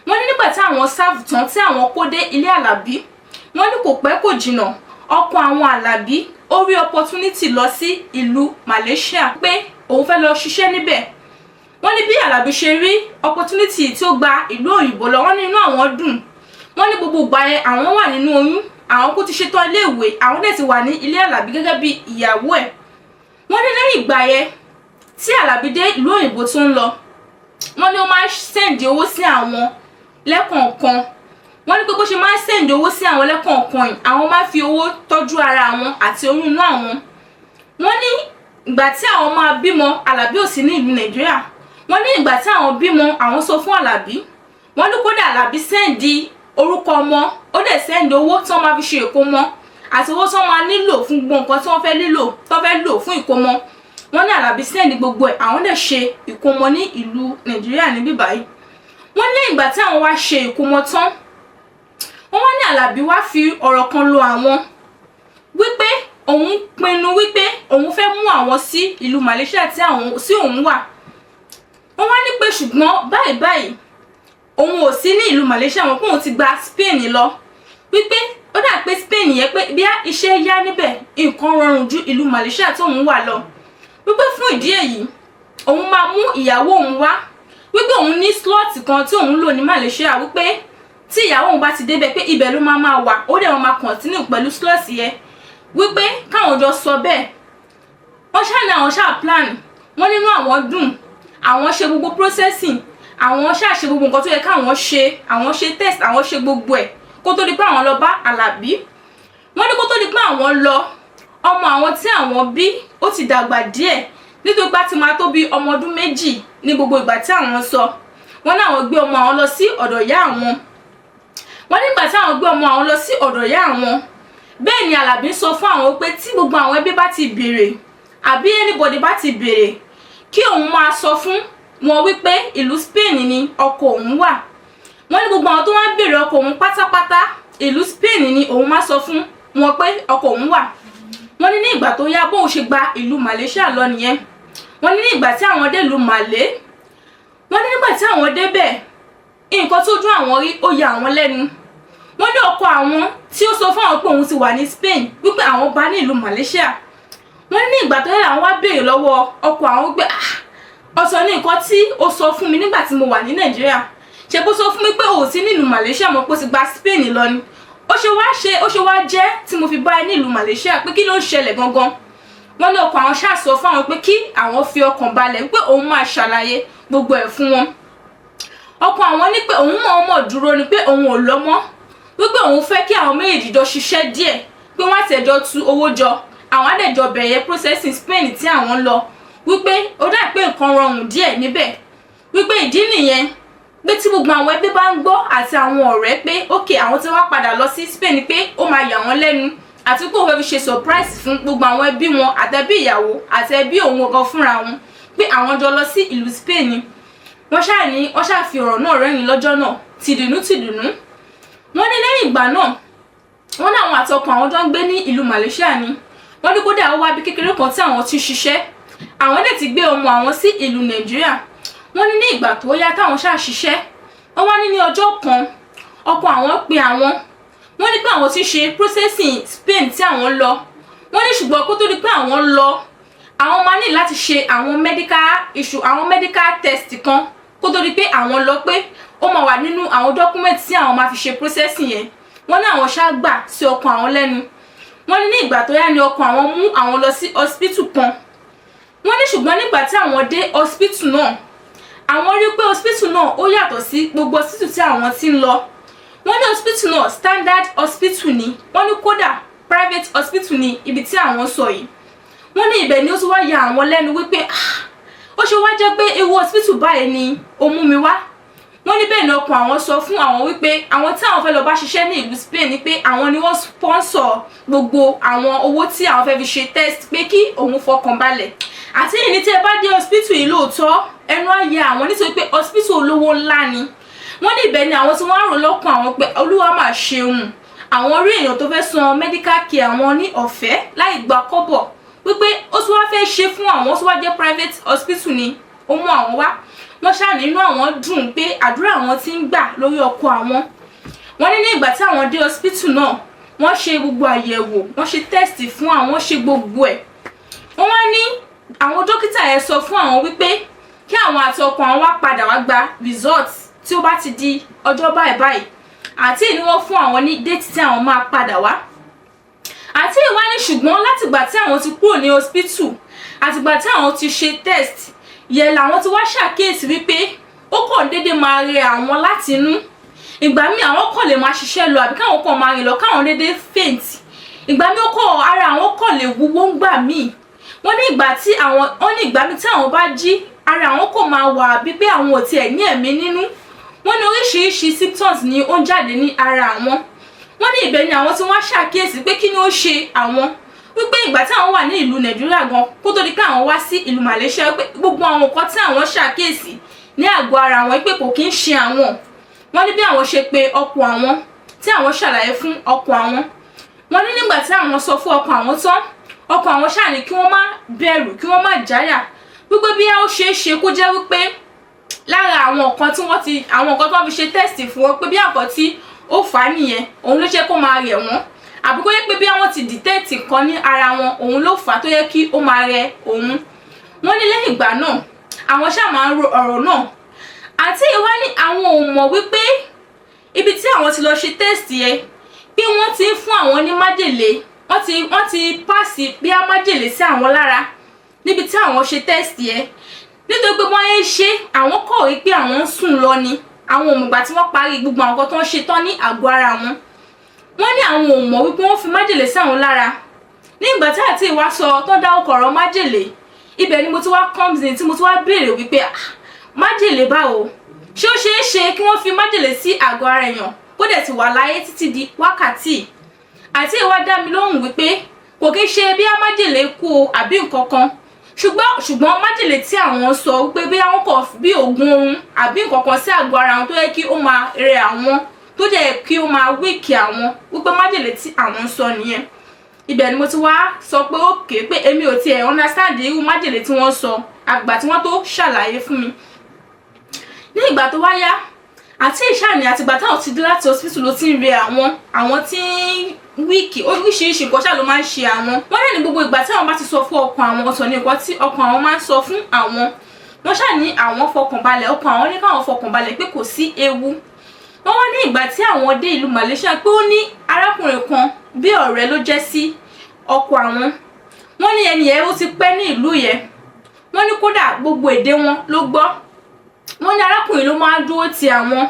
Speaker 1: Wọ́n ní nígbà tí àwọn serve tán, tí àwọn kó dé ilé Àlàbí, wọ́n ní kò pẹ́ kò jìnnà, ọkọ àwọn Àlàbí ó rí opportunity lọ sí ìlú Malaysia, pé òun fẹ́ lọ ṣiṣẹ́ níbẹ̀. Wọ́n ní bí Àlàbí ṣe rí opportunity tí ó gba ìlú òyìnbó lọ, wọ́n ní inú àwọn dùn. Wọ́n ní gbogbo ìgbà yẹn, àwọn wà nínú oyún, àwọn kò ti ṣetán iléèwé, àwọn dẹ̀ ti wà ní ilé Àlàbí gẹ́gẹ́ bí ìyàwó ẹ̀. Wọ́n ní lẹ́yìn ìgbà yẹn tí Àlàbí dé ìlú òyìnbó tó ń lọ, wọ́n ní ó máa ń send owó sí àwọn lẹ́kọ̀ọ̀kan. Wọ́n ní pé bó ṣe máa ń send owó sí àwọn lẹ́kọ̀ọ̀kan yìí, àwọn máa ń fi owó tọ́jú ara àwọn àti oyún inú àwọn. Wọ́n ní ìgbà tí àwọn máa bímọ, Àlàbí ò sí ní ìlú Nàìjíríà. Wọ́n ní ìgbà tí àwọn bímọ, àwọn sọ fún Àlàbí. Wọ́n ní Àlàbí ṣáà mirí. Bẹ́ẹ̀ ni Àlàbí ń béèrè wípé kí ni àwọn fẹ́ tí òun ò fún Wọ́n ní kódà Àlàbí send orúkọ ọmọ, ó dẹ̀ send owó tí wọ́n máa fi ṣe ìkómọ àti owó tí wọ́n máa nílò fún gbogbo nǹkan tí wọ́n fẹ́ nílò tó fẹ́ lò fún ìkómọ. Wọ́n ní Àlàbí send gbogbo ẹ̀, àwọn dẹ̀ ṣe ìkómọ ní ìlú Nàìjíríà níbí báyìí. Wọ́n ní ìgbà tí àwọn wá ṣe ìkómọ tán, wọ́n wá ní Àlàbí wá fi ọ̀rọ̀ kan lọ àwọn wípé òun pinnu wípé òun fẹ́ mú àwọn sí ìlú Malaysia tí àwọn sí òun wà. Wọ́n wá ní pé ṣùgbọ́n báyìí báyìí, òun ò sí ní ìlú Malaysia wọn, pé òun ti gba Spain lọ, wípé ó dà pé Spain yẹn, pé bí iṣẹ́ yá níbẹ̀, nǹkan rọrùn ju ìlú Malaysia tí òun wà lọ, wípé fún ìdí èyí òun máa mú ìyàwó òun wá, wípé òun ní slot kan tí òun lò ní Malaysia, wípé tí ìyàwó òun bá ti débẹ̀, pé ibẹ̀ ló máa máa wà, ó dẹ̀ máa continue pẹ̀lú slot yẹn, wípé káwọn jọ sọ bẹ́ẹ̀. Wọ́n ṣáà ní àwọn ṣáà plan. Wọ́n nínú àwọn dùn, àwọn ṣe gbogbo processing, àwọn ṣáà ṣe gbogbo nǹkan tó yẹ káwọn ṣe, àwọn ṣe test, àwọn ṣe gbogbo ẹ̀ kó tó di pé àwọn lọ bá Àlàbí. Wọ́n ní kó tó di pé àwọn lọ, ọmọ àwọn tí àwọn bí ó ti dàgbà díẹ̀, nítorí pé a ti máa tó bí ọmọ ọdún 2 ní gbogbo ìgbà tí àwọn sọ. Wọ́n ní àwọn gbé ọmọ àwọn lọ sí ọ̀dọ̀ ìyá àwọn. Wọ́n nígbà tí àwọn gbé ọmọ àwọn lọ sí ọ̀dọ̀ ìyá àwọn, bẹ́ẹ̀ ni Àlàbí sọ fún àwọn pé tí gbogbo àwọn ẹbí bá ti béèrè àbí anybody bá ti béèrè, kí òun máa sọ fún wọn wípé ìlú Spain ni ọkọ òun wà. Wọ́n ní gbogbo àwọn tó wá ń béèrè ọkọ òun pátápátá, ìlú Spain ni òun máa sọ fún wọn pé ọkọ òun wà. Wọ́n ní ní ìgbà tó yá, bóun ṣe gba ìlú Malaysia lọ nìyẹn. Wọ́n ní ní ìgbà tí àwọn dé ìlú Malé, wọ́n ní nígbà tí àwọn débẹ̀, nǹkan tójú àwọn rí, ó ya àwọn lẹ́nu. Wọ́n ní ọkọ àwọn tí ó sọ fún àwọn pé òun ti wà ní Spain, wípé àwọn bá ní ìlú Malaysia. Wọ́n ní ní ìgbà tó yẹ, àwọn wá béèrè lọ́wọ́ ọkọ àwọn wípé, "Ah, ọ̀tọ̀ ní nǹkan tí ó sọ fún mi nígbà tí mo wà ní Nàìjíríà. Ṣe bó sọ fún mi pé ò sí nílùú Malaysia mọ́, pé ó ti gba Spain lọ ni? Ó ṣe wá ṣe, ó ṣe wá jẹ́ tí mo fi bá ẹ nílùú Malaysia? Pé kí ló ń ṣẹlẹ̀ gangan?" Wọ́n ní ọkọ àwọn ṣáà sọ fún àwọn pé kí àwọn fi ọkàn balẹ̀, wípé òun máa ṣàlàyé gbogbo ẹ̀ fún wọn. Ọkọ àwọn ní pé òun mọ̀ọ́mọ̀ dúró ni, pé òun ò lọ mọ́, wípé òun fẹ́ kí àwọn méjèèjì jọ ṣiṣẹ́ díẹ̀, pé wọ́n àtẹ̀jọ tu owó jọ, àwọn àdẹ̀jọ bẹ̀rẹ̀ processing Spain tí àwọn ń lọ, wípé ó dà pé nǹkan rọrùn díẹ̀ níbẹ̀, wípé ìdí nìyẹn, pé tí gbogbo àwọn ẹbí bá ń gbọ́ àti àwọn ọ̀rẹ́ pé ok, àwọn tí wọ́n padà lọ sí Spain, pé ó máa yà wọ́n lẹ́nu, àti pé òun fẹ́ fi ṣe surprise fún gbogbo àwọn ẹbí wọn àtẹbí ìyàwó àti ẹbí òun gangan fúnra wọn, pé àwọn jọ lọ sí ìlú Spain ni. Wọ́n ṣáà ní wọ́n ṣáà fi ọ̀rọ̀ náà rẹ́rìn lọ́jọ́ náà tìdùnnú tìdùnnú. Wọ́n ní lẹ́yìn ìgbà náà, wọ́n ní àwọn àtọkọ àwọn jọ ń gbé ní ìlú Malaysia ni. Wọ́n ní kódà ó wá bí kékeré kan tí àwọn ti ṣiṣẹ́, àwọn dẹ̀ ti gbé ọmọ àwọn sí ìlú Nàìjíríà. Wọ́n ní ní ìgbà tó yá táwọn ṣáà ṣiṣẹ́, wọ́n wá ní ní ọjọ́ kan, ọkọ àwọn pe àwọn. Wọ́n ní pé àwọn ti ṣe processing Spain tí àwọn lọ. Wọ́n ní ṣùgbọ́n kó tó di pé àwọn lọ, àwọn máa ní láti ṣe àwọn medical issue, àwọn medical test kan kó tó di pé àwọn lọ, pé ó máa wà nínú àwọn document tí àwọn máa fi ṣe processing yẹn. Wọ́n ní àwọn ṣáà gbà sí ọkọ àwọn lẹ́nu. Wọ́n ní ní ìgbà tó yá ni ọkọ àwọn mú àwọn lọ sí hospital kan. Wọ́n ní ṣùgbọ́n nígbà tí àwọn dé hospital náà, àwọn rí pé hospital náà ó yàtọ̀ sí gbogbo hospital tí àwọn ti ń lọ. Wọ́n ní hospital náà, standard hospital ni. Wọ́n ní kódà private hospital ni ibi tí àwọn sọ yìí. Wọ́n ní ibẹ̀ ni ó ti wá ya àwọn lẹ́nu wípé, ah, ó ṣe wá jẹ́ pé ewu hospital báyìí ni ó mú mi wá? Wọ́n ní bẹ́ẹ̀ ni ọkàn àwọn sọ fún àwọn wípé àwọn tí àwọn fẹ́ lọ bá ṣiṣẹ́ ní ìlú Spain ni, pé àwọn ni wọ́n sponsor gbogbo àwọn owó tí àwọn fẹ́ fi ṣe test, pé kí òun fọkàn balẹ̀. Àti ìní tí ẹ bá dé hospital yìí, lóòótọ́ ẹnu á yẹ àwọn, nítorí pé hospital olówó ńlá ni. Wọ́n ní ibẹ̀ ni àwọn tí wọ́n á rò lọ́kàn àwọn pé Olúwa máa ṣeun, àwọn rí èèyàn tó fẹ́ san medical care àwọn ní ọ̀fẹ́ láì gba kọ́bọ̀, wípé ó tún wá fẹ́ ṣe fún àwọn, ó tún wá jẹ́ private hospital ni ó mú àwọn wá. Wọ́n ṣáà nínú àwọn dùn pé àdúrà àwọn ti ń gbà lórí ọkọ àwọn. Wọ́n ní ní ìgbà tí àwọn dé hospital náà, wọ́n ṣe gbogbo àyẹ̀wò, wọ́n ṣe test fún àwọn, ṣe gbogbo ẹ̀. Wọ́n wá ní àwọn dókítà yẹn sọ fún àwọn wípé kí àwọn àti ọkọ àwọn wá padà wá gba result tí ó bá ti di ọjọ́ báyìí báyìí. Àti ní wọ́n fún àwọn ní date tí àwọn máa padà wá. Àti ìwá ní ṣùgbọ́n látìgbà tí àwọn ti kúrò ní hospital, àtìgbà tí àwọn ti ṣe test yẹn, làwọn ti wá ṣàkíyèsí wípé ó kàn déédéé máa rẹ àwọn láti inú. Ìgbà míì, àwọn kàn lè máa ṣiṣẹ́ lọ àbí káwọn kàn máa rìn lọ, káwọn déédéé faint. Ìgbà míì, ó kàn ara àwọn kàn lè wúwo ń gbà míì. Wọ́n ní ìgbà tí àwọn, wọ́n ní ìgbà míì tí àwọn bá jí, ara àwọn kò máa wà bí pé àwọn ò tiẹ̀ ní ẹ̀mí nínú. Wọ́n ní oríṣiríṣi symptoms ni ó ń jáde ní ara àwọn. Wọ́n ní ibẹ̀ ni àwọn tí wọ́n ṣàkíyèsí pé kí ni ó ṣe àwọn, wípé ìgbà tí àwọn wà ní ìlú Nàìjíríà gan kó tó di pé àwọn wá sí ìlú Malaysia, wípé gbogbo àwọn nǹkan tí àwọn ṣàkíyèsí ní àgọ́ ara wọn, wípé kò kí ń ṣe àwọn. Wọ́n ní bí àwọn ṣe pe ọkọ àwọn, tí àwọn ṣàlàyé fún ọkọ àwọn. Wọ́n ní nígbà tí àwọn sọ fún ọkọ àwọn tán, ọkọ àwọn ṣáà ní kí wọ́n má bẹ̀rù, kí wọ́n má jáyà, wípé bí ó ṣeé ṣe kó jẹ́ wípé lára àwọn nǹkan tí wọ́n ti, àwọn nǹkan tí wọ́n fi ṣe test fún wọn, pé bí àkọ́ tí ó fà á nìyẹn, òun ló jẹ́ kó máa rẹ̀ wọ́n, àbí kó yẹ pé bí wọ́n ti detect kan ní ara wọn, òun ló fà á tó yẹ kí ó máa rẹ òun. Wọ́n ní lẹ́yìn ìgbà náà, àwọn ṣáà máa ń ro ọ̀rọ̀ náà. Àǹtí yìí wá ní àwọn ò mọ̀ wípé ibi tí àwọn ti lọ ṣe test yẹn, pé wọ́n ti ń fún àwọn ní májèlé, wọ́n ti pass bí á májèlé sí àwọn lára níbi tí àwọn ṣe test yẹn, nítorí pé wọ́n ń ṣe, àwọn kọ̀ rí pé àwọn ń sùn lọ ni. Àwọn ò mọ̀gbà tí wọ́n parí gbogbo àwọn nǹkan tó ń ṣe tán ní àgọ́ ara wọn. Wọ́n ní àwọn ò mọ̀ wípé wọ́n fi májèlé sí àwọn lára. Ní ìgbà tí àǹtí wa sọ tó dá ọkọ̀ ọ̀rọ̀ májèlé, ibẹ̀ ni mo ti wá comes in, tí mo ti wá béèrè wípé, "Ah, májèlé báwo? Ṣé ó ṣeé ṣe kí wọ́n fi májèlé sí àgọ́ ara èèyàn kó dẹ̀ ti wà láyé títí di wákàtí?" Àǹtí wa dá mi lóhùn wípé kò kí ń ṣe bí á májèlé kú o àbí nǹkan kan, ṣùgbọ́n májèlé tí àwọn sọ wípé bí àwọn kọ̀ bí oògùn oorun àbí nǹkan kan sí àgọ́ ara wọn tó yẹ kí ó máa rẹ àwọn, tó jẹ́ kí ó máa weak àwọn, wípé májèlé tí àwọn ń sọ nìyẹn. Ibẹ̀ ni mo ti wá sọ pé okay, pé èmi ò tiẹ̀ understand irú májèlé tí wọ́n sọ àgbà tí wọ́n tó ṣàlàyé fún mi. Ní ìgbà tó wá yá, àǹtí ìṣàní àtìgbà táwọn ti dé láti hospital ló ti ń rẹ àwọn, àwọn tí ń weak, oríṣiríṣi nǹkan ṣáà ló máa ń ṣe àwọn. Wọ́n dẹ̀ ní gbogbo ìgbà tí àwọn bá ti sọ fún ọkọ àwọn, ọ̀tọ̀ ní nǹkan tí ọkọ àwọn máa ń sọ fún àwọn. Wọ́n ṣáà ní àwọn fọkàn balẹ̀, ọkọ àwọn ní káwọn fọkàn balẹ̀ pé kò sí ewu. Wọ́n wá ní ìgbà tí àwọn dé ìlú Malaysia, pé ó ní arákùnrin kan, bí ọ̀rẹ́ ló jẹ́ sí ọkọ àwọn. Wọ́n ní ẹni yẹn, ó ti pẹ́ ní ìlú yẹn. Wọ́n ní kódà gbogbo èdè wọn ló gbọ́. Wọ́n ní arákùnrin ló máa ń dúró ti àwọn.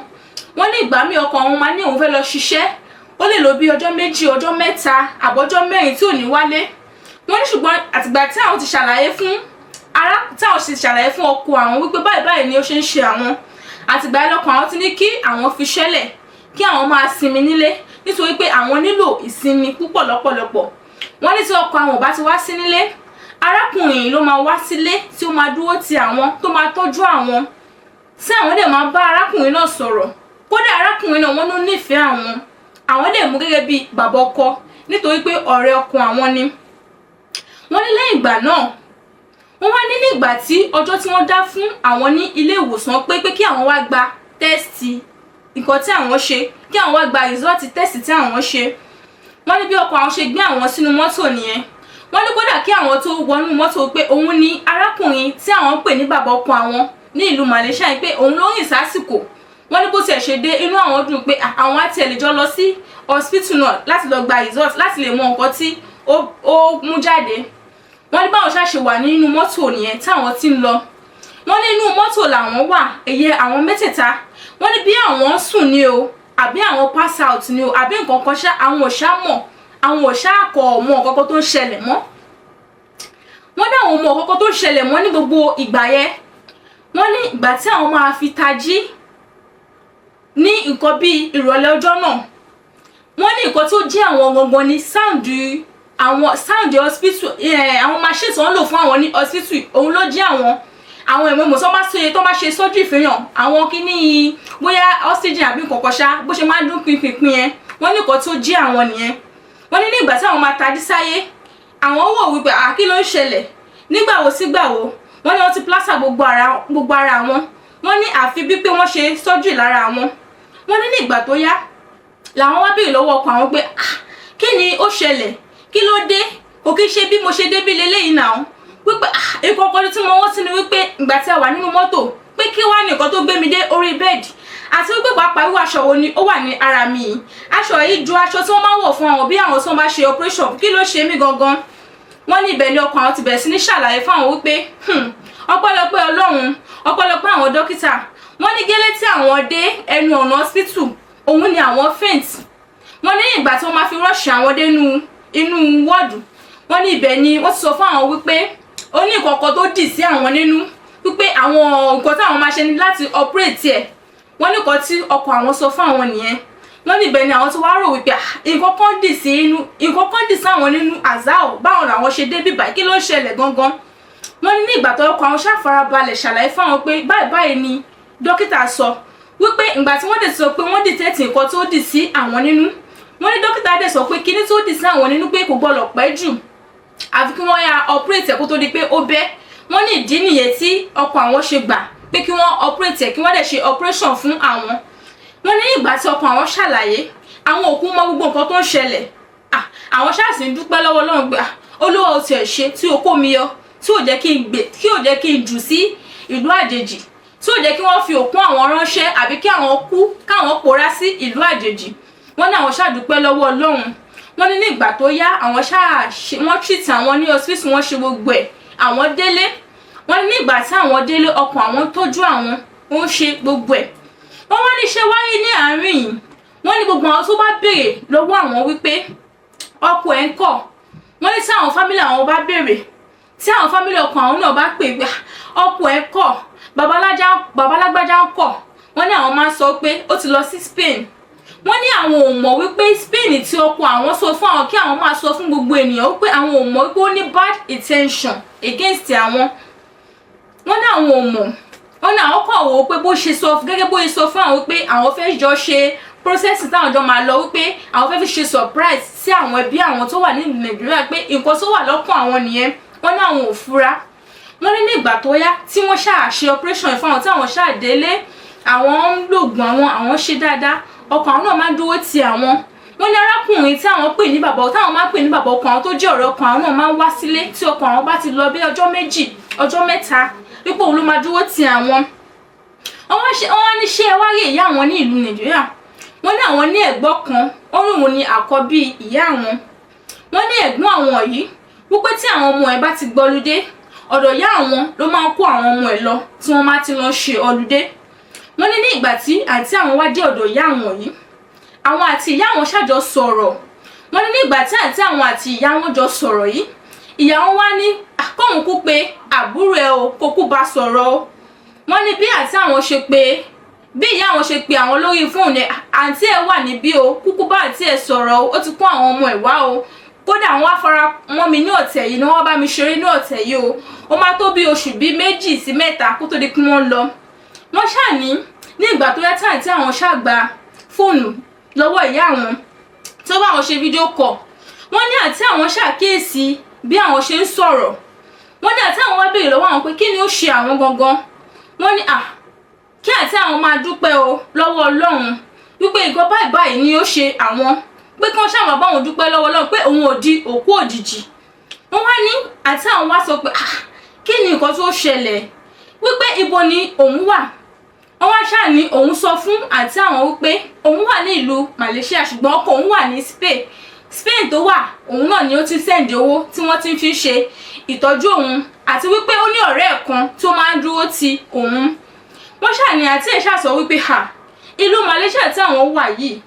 Speaker 1: Wọ́n ní ìgbà míì, ọkọ àwọn máa ní òun fẹ́ lọ ṣiṣẹ́, ó lè lò bí ọjọ́ 2, ọjọ́ 3, àbọ̀jọ́ 4 tí ò ní wálé. Wọ́n ní ṣùgbọ́n àtìgbà tí àwọn ti ṣàlàyé fún ará, tí àwọn ti ṣàlàyé fún ọkọ àwọn wípé báyìí báyìí ni ó ṣe ń ṣe àwọn, àtìgbà yẹn lọ́kọ àwọn ti ní kí àwọn fi ṣẹlẹ̀, kí àwọn máa sinmi nílé, nítorí pé àwọn nílò ìsinmi púpọ̀ lọ́pọ̀lọpọ̀. Wọ́n ní tí ọkọ àwọn ò bá ti wá sí nílé, arákùnrin yìí ló máa wá sílé, tí ó máa dúró ti àwọn, tó máa tọ́jú àwọn, tí àwọn dẹ̀ máa bá arákùnrin náà sọ̀rọ̀. Kódà arákùnrin náà, wọ́n ló nífẹ̀ẹ́ àwọn, àwọn dẹ̀ mú gẹ́gẹ́ bí bàbá ọkọ, nítorí pé ọ̀rẹ́ ọkọ àwọn ni. Wọ́n ní lẹ́yìn ìgbà náà, wọ́n wá ní nígbà tí ọjọ́ tí wọ́n dá fún àwọn ní ilé ìwòsàn pé kí àwọn wá gba test nǹkan tí àwọn ṣe, kí àwọn wá gba result test tí àwọn ṣe, wọ́n ní bí ọkọ àwọn ṣe gbé àwọn sínú mọ́tò nìyẹn. Wọ́n ní kódà kí àwọn tó wọnú mọ́tò, pé òun ni arákùnrin tí àwọn ń pè ní bàbá ọkọ àwọn ní ìlú Malaysia, pé òun ló rìn sásìkò. Wọ́n ní bó tiẹ̀ ṣe dé, inú àwọn dùn pé àwọn á tiẹ̀ lè jọ lọ sí hospital náà láti lọ gba result, láti lè mọ nǹkan tí ó mú jáde. Wọ́n ní báwọn ṣáà ṣe wà nínú mọ́tò nìyẹn táwọn ti ń lọ. Wọ́n ní inú mọ́tò làwọn wà, èyẹ àwọn mẹ́tẹ̀ẹ̀ta. Wọ́n ní bí àwọn sùn ni o, àbí àwọn pass out ni o, àbí nǹkan kan ṣá, àwọn ò ṣá mọ̀, àwọn ò ṣá kọ̀ mọ̀ nǹkan kan tó ń ṣẹlẹ̀ mọ́. Wọ́n ní àwọn ò mọ̀ nǹkan kan tó ń ṣẹlẹ̀ mọ́ ní gbogbo ìgbà yẹn. Wọ́n ní ìgbà tí àwọn máa fi tají ní nǹkan bíi ìrọ̀lẹ́ ọjọ́ náà, wọ́n ní nǹkan tó jẹ́ àwọn gangan ní sound, àwọn sound hospital, àwọn machine tí wọ́n lò fún àwọn ní hospital, òun ló jẹ́ àwọn. Àwọn ìmọ̀ ìmọ̀ tó bá ṣe, tó bá ṣe surgery fihàn àwọn kíní, bóyá oxygen àbí nǹkan kan ṣá, bó ṣe máa ń dún pínpín yẹn, wọ́n ní nǹkan tó jí àwọn nìyẹn. Wọ́n ní nígbà tí àwọn máa tají sáyé, àwọn wò wípé, à, kí ló ń ṣẹlẹ̀? Nígbà wo sígbà wo? Wọ́n ní wọ́n ti plaster gbogbo ara wọn. Wọ́n ní àfi bí pé wọ́n ṣe surgery lára àwọn. Wọ́n ní nígbà tó yá làwọn wá béèrè lọ́wọ́ ọkọ àwọn pé, ah, kí ni ó ṣẹlẹ̀? Kí ló dé? Kò kí ṣe bí mo ṣe débí leléyìí náà. Wípé ah, nǹkan kan tí mo wọ́n sí ni wípé ìgbà tí a wà nínú mọ́tò, pé kí wá ní nǹkan tó gbé mi dé orí bẹ́ẹ̀dì, àti wípé pàápàá irú aṣọ wo ni ó wà ní ara mi yìí? Aṣọ yìí ju aṣọ tí wọ́n máa ń wọ̀ fún àwọn bí àwọn tí wọ́n bá ṣe operation. Kí ló ṣe mí gangan? Wọ́n ní ibẹ̀ ni ọkọ àwọn ti bẹ̀rẹ̀ sí ní ṣàlàyé fún àwọn wípé, ọpẹ́lọpẹ́ Ọlọ́run, ọpẹ́lọpẹ́ àwọn dókítà. Wọ́n ní gẹ́lẹ́ tí àwọn dé ẹnu ọ̀nà hospital, òun ni àwọn faint. Wọ́n ní ìgbà tí wọ́n máa fi rush àwọn dénú inú wọ́ọ̀dù, wọ́n ní ibẹ̀ ni wọ́n ti sọ fún àwọn wípé ó ní nǹkan kan tó dì sí àwọn nínú, wípé àwọn nǹkan táwọn máa ṣe ní láti operate ẹ̀. Wọ́n ní nǹkan tí ọkọ àwọn sọ fún àwọn nìyẹn. Wọ́n ní ibẹ̀ ni àwọn tí wàá rò wípé, ah, nǹkan kan dì sí inú, nǹkan kan dì sí àwọn nínú. Azao, báwọn làwọn ṣe dé bíbá? Kí ló ń ṣẹlẹ̀ gangan? Wọ́n ní ní ìgbà tó ọkọ àwọn ṣàfarabalẹ̀ ṣàlàyé fún àwọn pé báyìí báyìí ni dókítà sọ, wípé ìgbà tí wọ́n dẹ̀ sọ pé wọ́n detect nǹkan tó dì sí àwọn nínú. Wọ́n ní dókítà dẹ̀ sọ pé kíní tó dì sí àwọn nínú, pé kò gbọ́dọ̀ pẹ́ jù, àfi kí wọ́n ya operate ẹ̀ kó tó di pé ó bẹ́. Wọ́n ní ìdí nìyẹn tí ọkọ àwọn ṣe gbà pé kí wọ́n operate ẹ̀, kí wọ́n dẹ̀ ṣe operation fún àwọn. Wọ́n ní ìgbà tí ọkọ àwọn ṣàlàyé, àwọn òkú mọ gbogbo nǹkan tó ń ṣẹlẹ̀. Àwọn ṣáà sì ń dúpẹ́ lọ́wọ́ Ọlọ́run pé, Olúwa, ò tiẹ̀ ṣe tí o kó mi yọ, tí ò jẹ́ kí n gbé, tí ò jẹ́ kí n jù sí ìlú àjèjì, tí ò jẹ́ kí wọ́n fi òkú àwọn ránṣẹ́, àbí kí àwọn kú káwọn pòórá sí ìlú àjèjì. Wọ́n ní àwọn ṣàdúpẹ́ lọ́wọ́ Ọlọ́run. Wọ́n ní ní ìgbà tó yá, àwọn ṣáà wọ́n treat àwọn ní hospital, wọ́n ṣe gbogbo ẹ̀, àwọn délé. Wọ́n ní ní ìgbà tí àwọn délé, ọkàn àwọn tọ́jú àwọn, ó ń ṣe gbogbo ẹ̀. Wọ́n wá ní ṣe wáyé ní àárín yìí. Wọ́n ní gbogbo àwọn tó bá béèrè lọ́wọ́ àwọn wípé ọkọ ẹ̀ ń kọ̀, wọ́n ní tí àwọn family àwọn bá béèrè, tí àwọn family ọkọ àwọn náà bá pè pé ọkọ ẹ̀ kọ̀, babalágbájá ń kọ̀, wọ́n ní àwọn máa ń sọ pé ó ti lọ sí Spain. Wọ́n ní àwọn ò mọ̀ wípé Spain tí ọkọ àwọn sọ fún àwọn kí àwọn máa sọ fún gbogbo ènìyàn wípé àwọn ò mọ̀ wípé ó ní bad intention against àwọn. Wọ́n ní àwọn ò mọ̀. Wọ́n ní àwọn kàn wò ó pé bó ṣe sọ, gẹ́gẹ́ bó ṣe sọ fún àwọn wípé àwọn fẹ́ jọ ṣe process táwọn jọ máa lọ, wípé àwọn fẹ́ fi ṣe surprise sí àwọn ẹbí àwọn tó wà ní Nàìjíríà, pé nǹkan tó wà lọ́kàn àwọn nìyẹn. Wọ́n ní àwọn ò fura. Wọ́n ní ní ìgbà tó yá tí wọ́n ṣáà ṣe operation fún àwọn, tí àwọn ṣáà délé, àwọn ń lògùn àwọn, àwọn ṣe dáadáa, ọkàn àwọn náà máa ń dúró ti àwọn. Wọ́n ní arákùnrin tí àwọn pè ní bàbá, táwọn máa ń pè ní bàbá ọkọ àwọn, tó jẹ́ ọ̀rẹ́ ọkàn àwọn náà, máa ń wá sílé tí ọkọ àwọn bá ti lọ bí ọjọ́ 2, ọjọ́ 3, wípé òun ló máa dúró ti àwọn. Wọ́n wá ní ṣé ẹ wá rí ìyá àwọn ní ìlú Nàìjíríà? Wọ́n ní àwọn ní ẹ̀gbọ́n kan, ó ní òun ní àkọ́bí ìyá àwọn. Wọ́n ní ẹ̀gbọ́n àwọn yìí, wípé tí àwọn ọmọ ẹ̀ bá ti gbọ́ludé, ọ̀dọ̀ ìyá àwọn ló máa ń kó àwọn ọmọ ẹ̀ lọ tí wọ́n máa ti lọ ṣe ọludé. Wọ́n ní ní ìgbà tí àǹtí àwọn wá dé ọ̀dọ̀ ìyá àwọn yìí, àwọn àti ìyá àwọn ṣàjọ sọ̀rọ̀. Wọ́n ní ní ìgbà tí àǹtí àwọn àti ìyá wọn jọ sọ̀rọ̀ yìí, ìyá wọn wá ní kóun kú pé àbúrò ẹ o, kó kú bá sọ̀rọ̀ o. Wọ́n ní bí àǹtí àwọn ṣe pé, bí ìyá àwọn ṣe pé àwọn lórí fóònù ẹ, àǹtí ẹ wà níbí o, kúkú bá àǹtí ẹ sọ̀rọ̀ o, ó ti kó àwọn ọmọ ẹ wá o. Kódà wọ́n wá fara mọ́ mi ní ọ̀tẹ̀ yìí ni wọ́n bá mi ṣeré ní ọ̀tẹ̀ yìí o. Ó máa tó bí oṣù bíi 2 sí 3 kó tó di pé wọ́n lọ. Wọ́n ṣáà ní ní ìgbà tó yá tí àǹtí àwọn ṣàgbà fóònù lọ́wọ́ ìyá àwọn tó bá àwọn ṣe video call, wọ́n ní àǹtí àwọn ṣàkíyèsí bí àwọn ṣe ń sọ̀rọ̀. Wọ́n ní àǹtí àwọn wá béèrè lọ́wọ́ àwọn pé kí ni ó ṣe àwọn gangan. Wọ́n ní à kí àǹtí àwọn máa dúpẹ́ o lọ́wọ́ Ọlọ́run, wípé nǹkan báyìí báyìí ni ó ṣe àwọn, pé kí wọ́n ṣáà máa bá òun dúpẹ́ lọ́wọ́ Ọlọ́run pé òun ò di òkú òjijì. Wọ́n wá ní àǹtí àwọn wá sọ pé, ah, kí ni nǹkan tó ṣẹlẹ̀, wípé ibo ni òun wà? Wọ́n wá ṣáà ní òun sọ fún àǹtí àwọn wípé òun wà ní ìlú Malaysia, ṣùgbọ́n ọkọ òun wà ní Spain. Spain tó wà, òun náà ni ó ti send owó tí wọ́n ti fi ṣe ìtọ́jú òun, àti wípé ó ní ọ̀rẹ́ ẹ̀ kan tó máa ń dúró ti òun. Wọ́n ṣáà ní àǹtí ẹ̀ ṣáà sọ wípé ha, ìlú Malaysia tí àwọn wà yìí,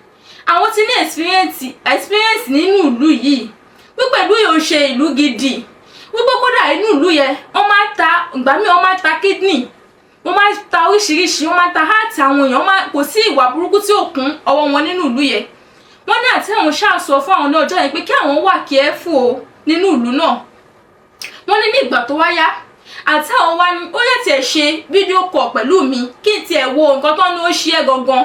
Speaker 1: àwọn ti ní experience nínú ìlú yìí, wípé ìlú yìí ò ń ṣe ìlú gidi, wípé kódà inú ìlú yẹn, wọ́n máa ń ta, ìgbà míì wọ́n máa ń ta kidney, wọ́n máa ń ta oríṣiríṣi, wọ́n máa ń ta heart àwọn èèyàn, kò sí ìwà burúkú tí ò kún ọwọ́ wọn nínú ìlú yẹn. Wọ́n ní àǹtí àwọn ṣáà sọ fún àwọn ní ọjọ́ yẹn pé kí àwọn wà careful o nínú ìlú náà. Wọ́n ní ní ìgbà tó wá yá, àǹtí àwọn wá ní ó yẹ tiẹ̀ ṣe video call pẹ̀lú mi, kí n tiẹ̀ wo nǹkan tó ní ó ṣe é gangan.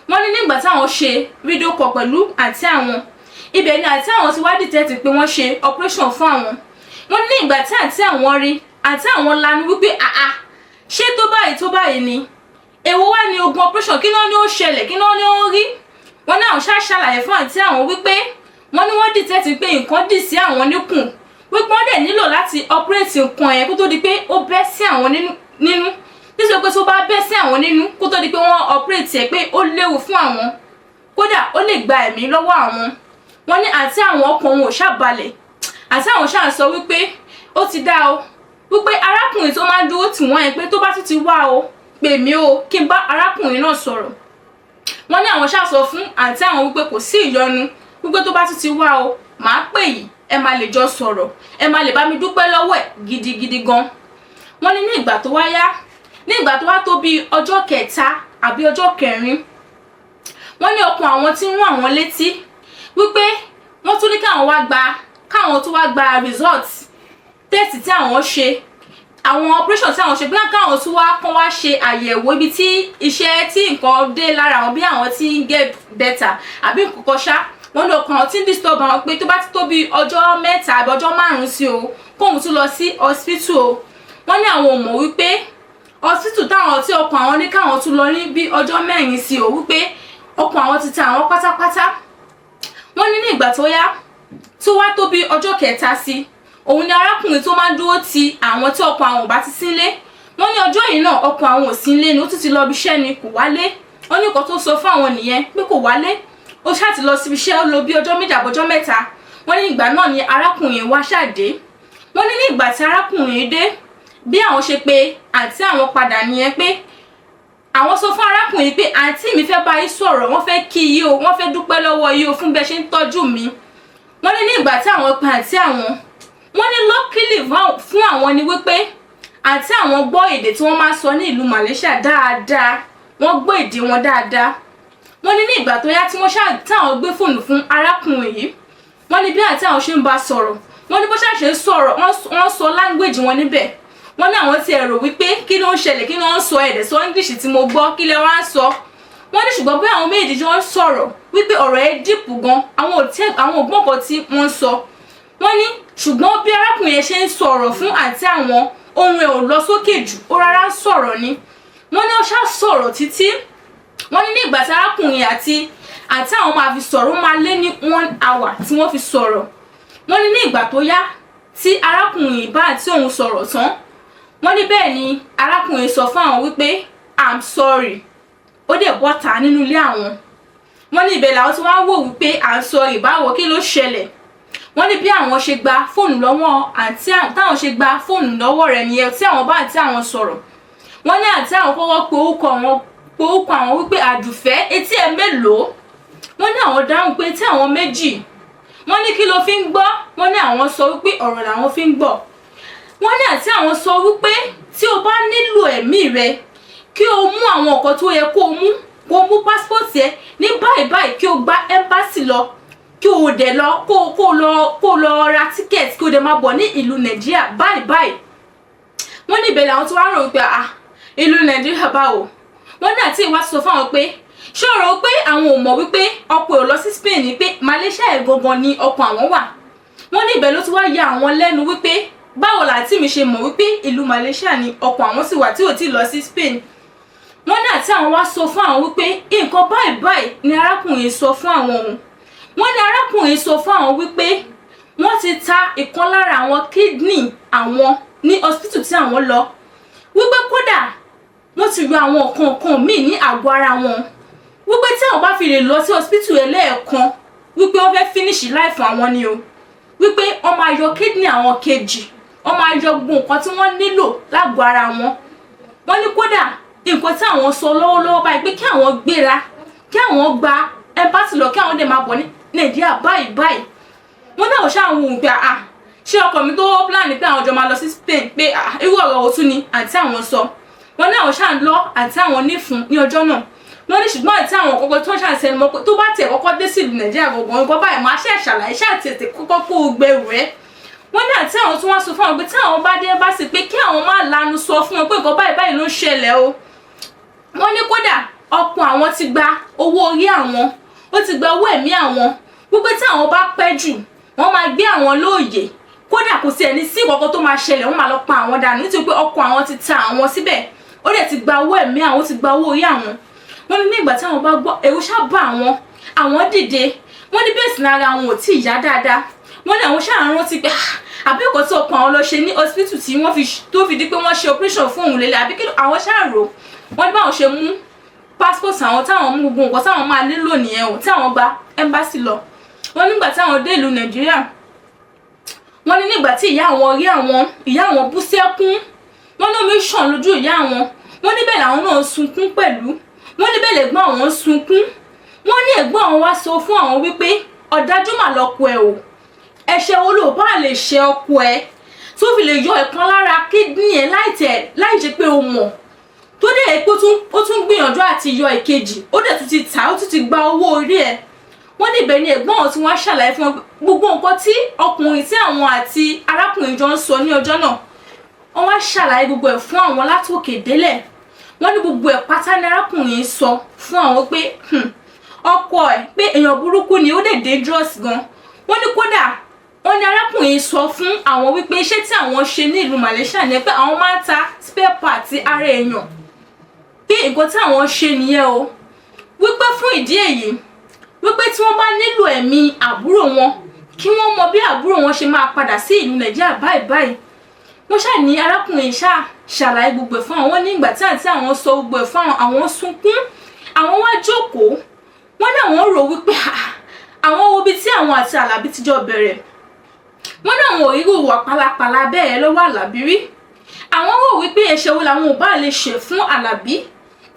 Speaker 1: Wọ́n ní nígbà táwọn ṣe video call pẹ̀lú àǹtí àwọn, ibẹ̀ ni àǹtí àwọn ti wá detect pé wọ́n ṣe operation fún àwọn. Wọ́n ní ìgbà tí àǹtí àwọn rí, àǹtí àwọn lanu wípé, àà, ṣé tó báyìí tó báyìí ni? Èwo wá ní ogun operation? Kí náà ni ó ṣẹlẹ̀? Kí náà ni ó rí? Wọ́n ní àwọn ṣáà ṣàlàyé fún àǹtí àwọn wípé wọ́n ní wọ́n detect pé nǹkan dì sí àwọn níkùn, wípé wọ́n dẹ̀ nílò láti operate nǹkan yẹn kó tó di pé ó bẹ́ sí àwọn nínú, nítorí pé tó bá bẹ́ sí àwọn nínú kó tó di pé wọ́n operate ẹ̀, pé ó léwu fún àwọn, kódà ó lè gba ẹ̀mí lọ́wọ́ àwọn. Wọ́n ní àǹtí àwọn, ọkàn òun ò ṣàbalẹ̀. Àǹtí àwọn ṣáà sọ wípé ó ti dá o, wípé arákùnrin tó máa ń dúró tì wọ́n yẹn, pé tó bá tún ti wá o, pè mí o, kí n bá arákùnrin náà sọ̀rọ̀. Wọ́n ní àwọn ṣáà sọ fún àǹtí àwọn wípé kò sí ìyọnu, wípé tó bá tún ti wá o, màá pè yìí, ẹ máa lè jọ sọ̀rọ̀, ẹ máa lè bá mi dúpẹ́ lọ́wọ́ ẹ̀ gidigidi gan. Wọ́n ní ní ìgbà tó wá yá, ní ìgbà tó wá tó bíi ọjọ́ kẹta àbí ọjọ́ kẹrin. Wọ́n ní ọkàn àwọn tí ń rún àwọn létí wípé wọ́n tún ní káwọn wá gba, káwọn tún wá gba result test tí àwọn ṣe, àwọn operation tí àwọn ṣe, bí káwọn tún wá kán wá ṣe àyẹ̀wò ibi tí iṣẹ́ tí nǹkan dé lára àwọn, bí àwọn tí ń get better àbí nǹkan kan ṣá. Wọ́n ní ọkàn àwọn tí ń disturb àwọn pé tó bá ti tó bí ọjọ́ 3 àbí ọjọ́ 5 sí o, kóun tún lọ sí hospital o. Wọ́n ní àwọn ò mọ̀ wípé hospital táwọn tí ọkàn àwọn ní káwọn tún lọ ní bí ọjọ́ 4 sí o, wípé ọkàn àwọn ti ta àwọn pátápátá. Wọ́n ní ní ìgbà tó yá, tó wá tó bí ọjọ́ kẹta sí, òun ni arákùnrin tó máa ń dúró ti àwọn tí ọkàn àwọn ò bá ti sílé. Wọ́n ní ọjọ́ yìí náà, ọkàn àwọn ò sí nílé ni, ó tún ti lọ ibi iṣẹ́ ni, kò wálé. Wọ́n ní nǹkan tó sọ fún àwọn nìyẹn pé kò wálé, ó ṣáà ti lọ síbi iṣẹ́, ó lò bí ọjọ́ 2 àbọ̀jọ́ 3. Wọ́n ní ìgbà náà ni arákùnrin wá ṣàdé. Wọ́n ní ní ìgbà tí arákùnrin dé, bí àwọn ṣe pé àǹtí àwọn padà nìyẹn, pé àwọn sọ fún arákùnrin pé àǹtí mi fẹ́ bá yín sọ̀rọ̀, wọ́n fẹ́ kí yín o, wọ́n fẹ́ dúpẹ́ lọ́wọ́ yín o fún bẹ́ẹ̀ ṣe ń tọ́jú mi. Wọ́n ní ní ìgbà tí àwọn pe àǹtí àwọn, wọ́n ní luckily fún àwọn ni wípé àǹtí àwọn gbọ́ èdè tí wọ́n máa ń sọ ní ìlú Malaysia dáadáa, wọ́n gbọ́ èdè wọn dáadáa. Wọ́n ní ní ìgbà tó yá tí wọ́n ṣáà táwọn gbé fóònù fún arákùnrin yìí, wọ́n ní bí àǹtí àwọn ṣe ń bá sọ̀rọ̀, wọ́n ní bó ṣáà ṣe ń sọ̀rọ̀, wọ́n sọ language wọn níbẹ̀. Wọ́n ní àwọn ti ẹ̀rọ wípé kí ló ń ṣẹlẹ̀, kí ló ń sọ, ẹ̀dẹ̀ sọ English tí mo gbọ́, kí lẹ wá ń sọ? Wọ́n ní ṣùgbọ́n bí àwọn méjèèjì jọ ń sọ̀rọ̀, wípé ọ̀rọ̀ ẹ̀ deep gan, àwọn ò tẹ́ àwọn ògbọ́n kan tí wọ́n ń sọ. Wọ́n ní ṣùgbọ́n bí arákùnrin yẹn ṣe ń sọ̀rọ̀ fún àǹtí àwọn, ohùn ẹ̀ ò lọ sókè jù, ó rárá ń sọ̀rọ̀ ni. Wọ́n ní ó ṣá sọ̀rọ̀ títí. Wọ́n ní ní ìgbà tí arákùnrin àti àǹtí àwọn máa fi sọ̀rọ̀, ó máa lé ní one hour tí wọ́n fi sọ̀rọ̀. Wọ́n ní ní ìgbà tó yá tí arákùnrin bá àǹtí òun sọ̀rọ̀ tán, wọ́n ní bẹ́ẹ̀ ni arákùnrin sọ fún àwọn wípé "I'm sorry." Ó dẹ̀ bọ́ta nínú ilé àwọn. Wọ́n ní ibẹ̀ làwọn tí wọ́n á wò wípé "I'm sorry" báwo, kí ló ṣẹlẹ̀? Wọ́n ní bí àwọn ṣe gba fóònù lọ́wọ́ àǹtí àwọn, táwọn ṣe gba fóònù lọ́wọ́ rẹ̀ nìyẹn tí àwọn bá àǹtí àwọn sọ̀rọ̀. Wọ́n ní àǹtí àwọn kọ́kọ́ pe orúkọ àwọn, pe orúkọ àwọn wípé "Àdùfẹ́, etí ẹ̀ mélòó?" Wọ́n ní àwọn dáhùn pé etí àwọn méjì. Wọ́n ní kí ló fi ń gbọ́? Wọ́n ní àwọn sọ wípé ọ̀rọ̀ làwọn fi ń gbọ́. Wọ́n ní àǹtí àwọn sọ wípé tí o bá nílò ẹ̀mí rẹ, kí o mú àwọn nǹkan tó yẹ kó o mú, kó o mú passport ẹ ní báyìí báyìí, kí o gba embassy lọ, kí o dẹ̀ lọ kó o lọ ra ticket, kí o dẹ̀ máa bọ̀ ní ìlú Nàìjíríà báyìí báyìí. Wọ́n ní ibẹ̀ làwọn tó wá rò wípé, ah, ìlú Nàìjíríà báwo? Wọ́n ní àǹtí ìwá sọ fáwọn pé ṣé ọ̀rọ̀ pé àwọn ò mọ̀ wípé ọkọ ẹ̀ ò lọ sí Spain ni, pé Malaysia ẹ̀ gangan ni ọkọ àwọn wà. Wọ́n ní ibẹ̀ ló ti wá ya àwọn lẹ́nu wípé báwo làǹtí mi ṣe mọ̀ wípé ìlú Malaysia ni ọkọ àwọn sì wà tí ò tí ì lọ sí Spain. Wọ́n ní àǹtí àwọn wá sọ fún àwọn wípé nǹkan báyìí báyìí ni arákùnrin sọ fún àwọn òun. Wọ́n ní arákùnrin sọ fún àwọn wípé wọ́n ti ta ìkan lára àwọn kidney àwọn ní hospital tí àwọn lọ, wípé kódà wọ́n ti yọ àwọn nǹkan kan míì ní àgọ́ ara wọn, wípé tí àwọn bá fi lè lọ sí hospital ẹlẹ́ẹ̀kan, wípé wọ́n fẹ́ finish life àwọn ni o, wípé wọ́n máa yọ kidney àwọn kejì, wọ́n máa yọ gbogbo nǹkan tí wọ́n nílò lágọ̀ọ́ ara wọn. Wọ́n ní kódà nǹkan tí àwọn sọ lọ́wọ́lọ́wọ́ báyìí pé kí àwọn gbéra, kí àwọn gba embassy lọ, kí àwọn dẹ̀ máa bọ̀ ní Nàìjíríà báyìí báyìí. Wọ́n náà ṣáà ń wò ó pé, ah, ṣé ọkọ mi tó plan pé àwọn jọ máa lọ sí Spain, pé ah, irú ọ̀rọ̀ òtún ni àǹtí àwọn sọ? Wọ́n ní àwọn ṣáà ń lọ àǹtí àwọn nífun ní ọjọ́ náà. Wọ́n ní ṣùgbọ́n àǹtí àwọn kọ́kọ́ tó ń ṣàṣẹnu mọ́ pé tó bá tiẹ̀ kọ́kọ́ dé sí ìlú Nàìjíríà gbọ̀ngàn, nǹkan báyìí máa ṣe ṣàlàyé, ṣáà tètè kọ́kọ́ kó o gbẹrù ẹ́. Wọ́n ní àǹtí àwọn tí wọ́n sọ fún àwọn pé tí àwọn bá dé bá sì pé kí àwọn má lanu sọ fún wọn pé nǹkan báyìí báyìí ló ń ṣẹlẹ̀ o. Wọ́n ní kódà ọkọ àwọn ti gba owó orí àwọn, ó ti gba owó ẹ̀mí àwọn, wípé tí àwọn bá pẹ́ jù, wọ́n máa gbé àwọn lóòyè, kódà kò sí ẹni sí ìkọ̀kọ̀ tó máa ṣẹlẹ̀, wọ́n máa lọ pa àwọn dànù, nítorí pé ọkọ àwọn ti ta àwọn síbẹ̀, ó dẹ̀ ti gba owó ẹ̀mí àwọn, ó ti gba owó orí àwọn. Wọ́n ní nígbà tí àwọn bá gbọ́, ẹ̀rù ṣá bá àwọn, àwọn dìde. Wọ́n ní bẹ́ẹ̀ sì ní ara àwọn ò tí ì yá dáadáa. Wọ́n ní àwọn ṣáà ń rántí pé, ah, àbí nǹkan tí ọkọ àwọn lọ ṣe ní hospital tí wọ́n fi tó fi di pé wọ́n ṣe operation fún òun lélẹ̀, àbí kí àwọn ṣáà rò. Wọ́n ní báwọn ṣe mú passport àwọn, táwọn mú gbogbo nǹkan táwọn máa nílò nìyẹn o, tí àwọn gba embassy lọ. Wọ́n nígbà táwọn dé ìlú Nàìjíríà, wọ́n ní nígbà tí ìyá àwọn rí àwọn, ìyá àwọn bú sẹ́kún. Wọ́n ní omi ṣàn lójú ìyá àwọn. Wọ́n níbẹ̀ làwọn náà sunkún pẹ̀lú. Wọ́n níbẹ̀ lẹ̀gbọ́n àwọn sunkún. Wọ́n ní ẹ̀gbọ́n àwọn wá sọ fún àwọn wípé ọ̀dájú mà lọ́kọ ẹ̀ o, ẹ̀ṣẹ̀ wo ló bá lè ṣe ọkọ ẹ̀ tó fi lè yọ ẹ̀kan lára kidney ẹ̀ láì tẹ̀ láì ṣe pé o mọ̀? Tó dẹ̀ pé ó tún gbìyànjú àti yọ ìkejì, ó dẹ̀ tún ti tà, ó tún ti gba owó orí ẹ̀. Wọ́n ní ibẹ̀ ni ẹ̀gbọ́n àwọn tí wọ́n á ṣàlàyé fún wọn gbogbo nǹkan tí ọkùnrin tí àwọn àti arákùnrin jọ ń sọ ní ọjọ́ náà. Wọ́n wá ṣàlàyé gbogbo ẹ̀ fún àwọn látòkè délẹ̀. Wọ́n ní gbogbo ẹ̀ pátá ní arákùnrin sọ fún àwọn pé ọkọ ẹ̀ pé èèyàn burúkú ni, ó dẹ̀ dangerous gan. Wọ́n ní kódà, wọ́n ní arákùnrin sọ fún àwọn wípé iṣẹ́ tí àwọn ṣe ní ìlú Malaysia ni pé àwọn máa ń ta spare part ara èèyàn, pé nǹkan tí àwọn ṣe nìyẹn o, wípé fún ìdí èyí, wípé tí wọ́n bá nílò ẹ̀mí àbúrò wọn, kí wọ́n mọ bí àbúrò wọn ṣe máa padà sí ìlú Nàìjíríà báyìí báyìí. Wọ́n ṣáà ní arákùnrin ṣáà ṣàlàyé gbogbo ẹ̀ fún àwọn. Ní ìgbà tí àǹtí àwọn sọ gbogbo ẹ̀ fún àwọn, àwọn sunkún, àwọn wá jókòó. Wọ́n ní àwọn rò wípé àwọn wo ibi tí àwọn àti Àlàbí ti jọ bẹ̀rẹ̀. Wọ́n ní àwọn ò rí ìwà pálapàla bẹ́ẹ̀ lọ́wọ́ Àlàbí rí. Àwọn rò wípé ẹ̀ṣẹ̀ wo làwọn ò bá lè ṣe fún Àlàbí,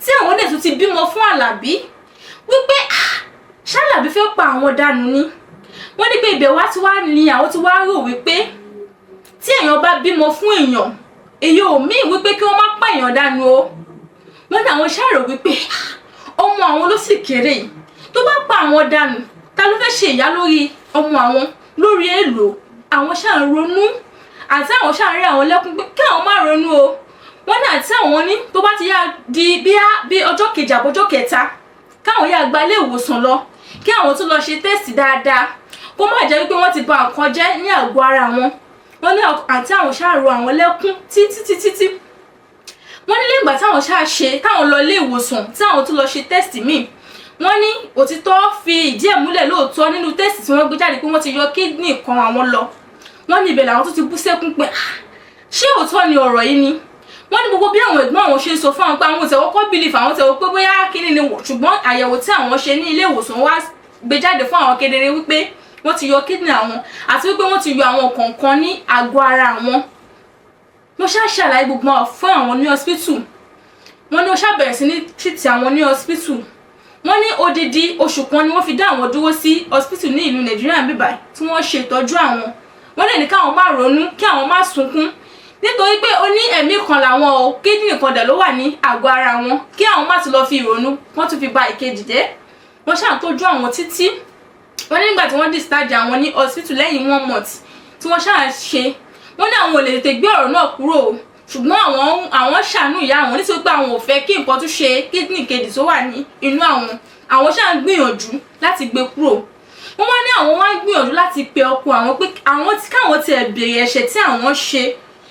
Speaker 1: tí àwọn dẹ̀ tún ti bímọ fún Àlàbí, wípé ṣ'Àlàbí fẹ́ pa àwọn dànù ni? Wọ́n ní pé ibẹ̀ wá tí wá ní àwọn tí wá rò wípé tí èèyàn bá bímọ fún èèyàn, èyí ò míì wípé kí wọ́n má pa èèyàn dànù o. Wọ́n ní àwọn ṣàrò wípé ọmọ àwọn ló sì kéré yìí, tó bá pa àwọn dànù, ta ló fẹ́ ṣe ìyá lórí ọmọ àwọn, lórí èlò? Àwọn ṣáà ń ronú, àti àwọn ṣáà ń rí àwọn lẹ́kún pé kí àwọn má ronú o. Wọ́n ní àti àwọn ní tó bá ti yá di bí ọjọ́ kejì àbọ̀jọ́ kẹta, káwọn yá gba ilé ìwòsàn lọ, kí àwọn tún lọ ṣe test dáadáa, kó má jẹ́ wípé wọ́n ti bà nǹkan jẹ́ ní àgọ́ ara wọn. Wọ́n ní àǹtí àwọn ṣáà ro àwọn lẹ́kún títí títí tí wọ́n ní lẹ́yìn ìgbà táwọn ṣáà ṣe, táwọn lọ ilé ìwòsàn, tí àwọn tún lọ ṣe test míì, wọ́n ní òtítọ́ fi ìdí ẹ̀ múlẹ̀ lóòótọ́ nínú test tí wọ́n gbé jáde pé wọ́n ti yọ kidney kan àwọn lọ. Wọ́n ní ibẹ̀ làwọn tó ti bú sẹ́kún pé ṣé òótọ́ ni ọ̀rọ̀ yìí ni? Wọ́n ní gbogbo bí àwọn ẹ̀gbọ́n àwọn ṣe ń sọ fún àwọn pé àwọn ò tẹ̀wọ́ kọ́ believe, àwọn tẹ̀wọ́ pé bóyá kíní ni, ṣùgbọ́n àyẹ̀wò tí àwọn ṣe ní ilé ìwòsàn wá gbé jáde fún àwọn kedere wípé wọ́n ti yọ kidney àwọn, àti wípé wọ́n ti yọ àwọn kọ̀ọ̀kan ní àgọ́ ara àwọn. Wọ́n ṣáà ṣàlàyé gbogbo fún àwọn ní hospital. Wọ́n ní ó ṣàbẹ̀rẹ̀ sí ní treat àwọn ní hospital. Wọ́n ní odidi oṣù kan ni wọ́n fi dá àwọn dúró sí hospital ní ìlú Nàìjíríà bíbá tí wọ́n ṣe ìtọ́jú àwọn. Wọ́n lè ní káwọn má ronú, kí àwọn má sunkún, nítorí pé ó ní ẹ̀mí kan làwọn o, kidney kan dẹ̀ ló wà ní àgọ́ ara wọn, kí àwọn má ti lọ fi ìrònú wọ́n tún fi ba ìkejì jẹ́. Wọ́n ṣàtọ́jú àwọn títí. Wọ́n ní nígbà tí wọ́n discharge àwọn ní hospital lẹ́yìn one month tí wọ́n ṣáà ṣe, wọ́n ní àwọn ò lè tètè gbé ọ̀rọ̀ náà kúrò o, ṣùgbọ́n àwọn ṣàánú ìyá àwọn, nítorí pé àwọn ò fẹ́ kí nǹkan tún ṣe kidney kejì tó wà ní inú àwọn. Àwọn ṣáà ń gbìyànjú láti gbé kúrò. Wọ́n wá ní àwọn wá ń gbìyànjú láti pe ọkọ àwọn pé àwọn tí káwọn tiẹ̀ béèrè ẹ̀ṣẹ̀ tí àwọn ṣe,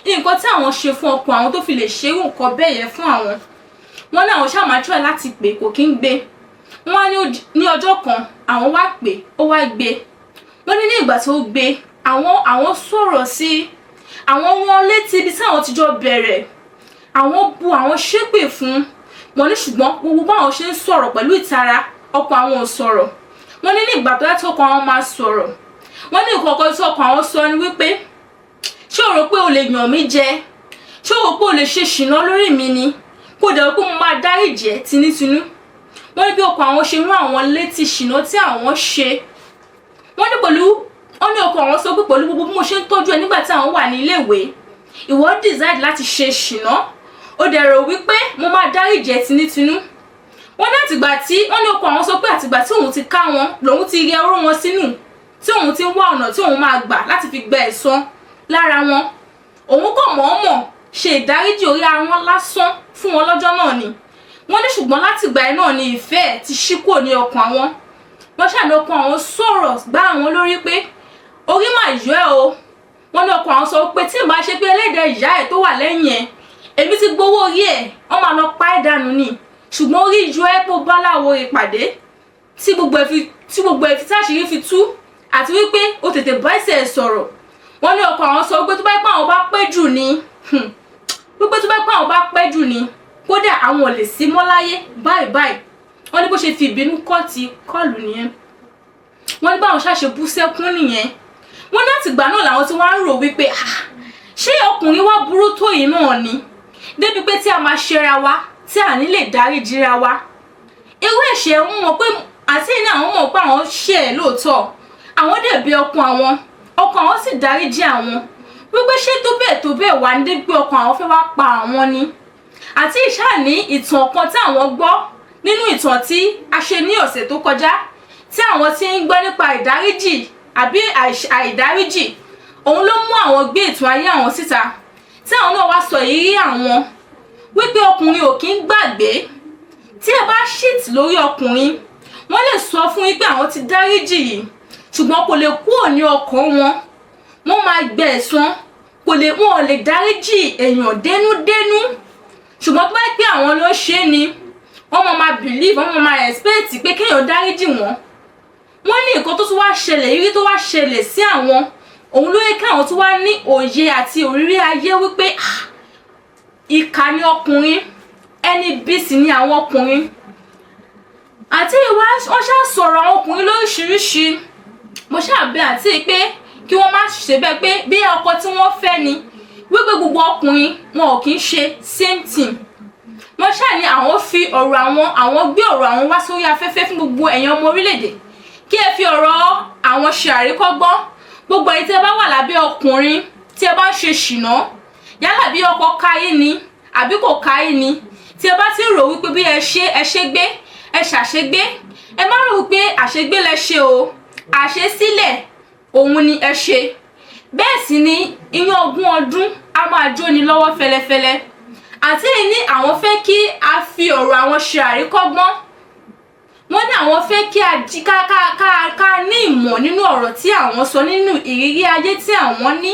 Speaker 1: nǹkan tí àwọn ṣe fún ọkọ àwọn tó fi lè ṣerú nǹkan bẹ́ẹ̀ yẹn fún àwọn. Wọ́n ní àwọn ṣáà máa try láti pè, kò kí ń gbé. Wọ́n wá ní ọjọ́ kan, àwọn wá pè, ó wá gbé. Wọ́n ní ní ìgbà tó gbé, àwọn sọ̀rọ̀ sí àwọn wọn létí ibi tí àwọn ti jọ bẹ̀rẹ̀, àwọn bu, àwọn ṣépè fún wọn ní. Ṣùgbọ́n gbogbo báwọn ṣe ń sọ̀rọ̀ pẹ̀lú ìtara, ọkọ àwọn ò sọ̀rọ̀. Wọ́n ní ní ìgbà tó yá tó ọkọ àwọn máa sọ̀rọ̀, wọ́n ní nǹkan kan tí ọkọ àwọn sọ ni wípé, "Ṣé o rò pé o lè yàn mí jẹ? Ṣé o rò pé o lè ṣe ṣìnà lórí mi ni, kó dẹ̀ rò pé mo máa dáríjì ẹ́ tinútinú?" Wọ́n ní bí ọkọ àwọn ṣe rán àwọn létí ṣìnà tí àwọn ṣe, wọ́n ní pẹ̀lú, wọ́n ní ọkọ àwọn sọ pé pẹ̀lú gbogbo bí mo ṣe ń tọ́jú ẹ nígbà tí àwọn wà ní iléèwé, ìwọ decide láti ṣe ṣìnà, ó dẹ̀ rò wípé mo máa dáríjì ẹ́ tinútinú? Wọ́n ní àtìgbà tí, wọ́n ní ọkọ àwọn sọ pé àtìgbà tí òun ti ká wọn lòun ti rẹ oró wọn sínú, tí òun ti ń wá ọ̀nà tí òun máa gbà láti fi gba ẹ̀san lára wọn. Òun kò mọ̀ọ́mọ̀ ṣe ìdáríjì orí ahọ́n lásán fún wọn lọ́jọ́ náà ni. Wọ́n ní ṣùgbọ́n látìgbà ẹ̀ náà ni ìfẹ́ ẹ̀ ti ṣí kúrò ní ọkàn àwọn. Wọ́n ṣàní ọkọ àwọn sọ̀rọ̀ gbá àwọn lórí pé orí mà yọ ẹ́ o. Wọ́n ní ọkọ àwọn sọ pé tí ìbá ṣe pé ẹlẹ́dàá ìyá ẹ̀ tó wà lẹ́yìn ẹ̀, èmi ti gbowó orí ẹ̀, wọ́n máa lọ pa ẹ́ dànù ni. Ṣùgbọ́n orí yọ ẹ́ pé ó bá láwo ìpàdé tí gbogbo ẹ̀ fi táṣìírí fi tú, àti wípé ó tètè bá ẹsẹ̀ ẹ̀ sọ̀rọ̀. Wọ́n ní ọkọ àwọn sọ wípé tó bá pẹ́ àwọn bá pẹ́ jù ni, wípé tó bá pẹ́ àwọn bá pẹ́ jù ni, kódà àwọn ò lè sí mọ́ láyé báyìí báyìí. Wọ́n ní bó ṣe fi ìbínú cut call nìyẹn. Wọ́n ní báwọn ṣàṣe bú sẹ́kún nìyẹn. Wọ́n ní àtìgbà náà làwọn tí wọ́n á ń rò wípé, ah, ṣé ọkùnrin wá burú tó yìí náà ni, débi pé tí a máa ṣera wa tí à ní lè dáríjìra wa? Irú ẹ̀ṣẹ̀ ń mọ̀ pé àti ní àwọn mọ̀ pé àwọn ṣe ẹ̀ lóòótọ́, àwọn dẹ̀ bí ọkàn àwọn, ọkàn àwọn sì dáríjì àwọn, wípé ṣé tó bẹ́ẹ̀ tó bẹ́ẹ̀ wà ní débi pé ọkàn àwọn fẹ́ wá pa àwọn ni? Àǹtí ìṣáà ní ìtàn kan tí àwọn gbọ́ nínú ìtàn tí a ṣe ní ọ̀sẹ̀ tó kọjá, tí àwọn ti ń gbọ́ nípa ìdáríjì àbí àìdáríjì, òun ló mú àwọn gbé ìtàn ayé àwọn síta, tí àwọn náà wá sọ ìrírí àwọn wípé ọkùnrin ò kí ń gbàgbé. Tí ẹ bá cheat lórí ọkùnrin, wọ́n lè sọ fún yín pé àwọn ti dáríjì yìí, ṣùgbọ́n kò lè kúrò ní ọkàn wọn. Wọ́n máa gbẹ ẹ̀san, kò lè, wọn ò lè dáríjì èèyàn dénúdénú. Ṣùgbọ́n tó bá pé àwọn ló ṣe é ni, wọ́n máa believe, wọ́n máa expect pé kéèyàn dáríjì wọ́n. Wọ́n ní nǹkan tó tún wá ṣẹlẹ̀, ìrírí tó wá ṣẹlẹ̀ sí àwọn, òun ló yẹ káwọn tún wá ní òye àti òrírí ayé wípé, ah, ìkà ni ọkùnrin, ẹni bí sì ni àwọn ọkùnrin. Àǹtí ìwá wọ́n ṣáà sọ̀rọ̀ àwọn ọkùnrin lóríṣiríṣi. Mo ṣáà bẹ̀ àǹtí pé kí wọ́n má ṣe bẹ́ẹ̀, pé bí ọkọ tí wọ́n fẹ́ ni, wípé gbogbo ọkùnrin wọn ò kí ń ṣe same thing. Wọ́n ṣáà ní àwọn fi ọ̀rọ̀ àwọn, àwọn gbé ọ̀rọ̀ àwọn wá sórí afẹ́fẹ́ fún gbogbo ẹ̀yin ọmọ orílẹ̀-èdè, kí ẹ fi ọ̀rọ̀ àwọn ṣe àríkọ́gbọ́n. Gbogbo ẹ̀yin tí ẹ bá wà lábẹ́ ọkùnrin, tí ẹ bá ń ṣe ṣìnà, yálà bí ọkọ ká yín ni àbí kò ká yín ni, tí ẹ bá ti ń rò wípé bí ẹ ṣe, ẹ ṣe gbé, ẹ ṣàṣegbé, ẹ má rò wípé àṣegbé lẹ ṣe o, àṣesílẹ̀ òun ni ẹ ṣe. Bẹ́ẹ̀ sì ni iyán ogún ọdún a máa jóni lọ́wọ́ fẹ́lẹ́fẹ́lẹ́. Àǹtí yìí ní àwọn fẹ́ kí a fi ọ̀rọ̀ àwọn ṣe àríkọ́gbọ́n. Wọ́n ní àwọn fẹ́ kí a jí ká ní ìmọ̀ nínú ọ̀rọ̀ tí àwọn sọ, nínú ìrírí ayé tí àwọn ní.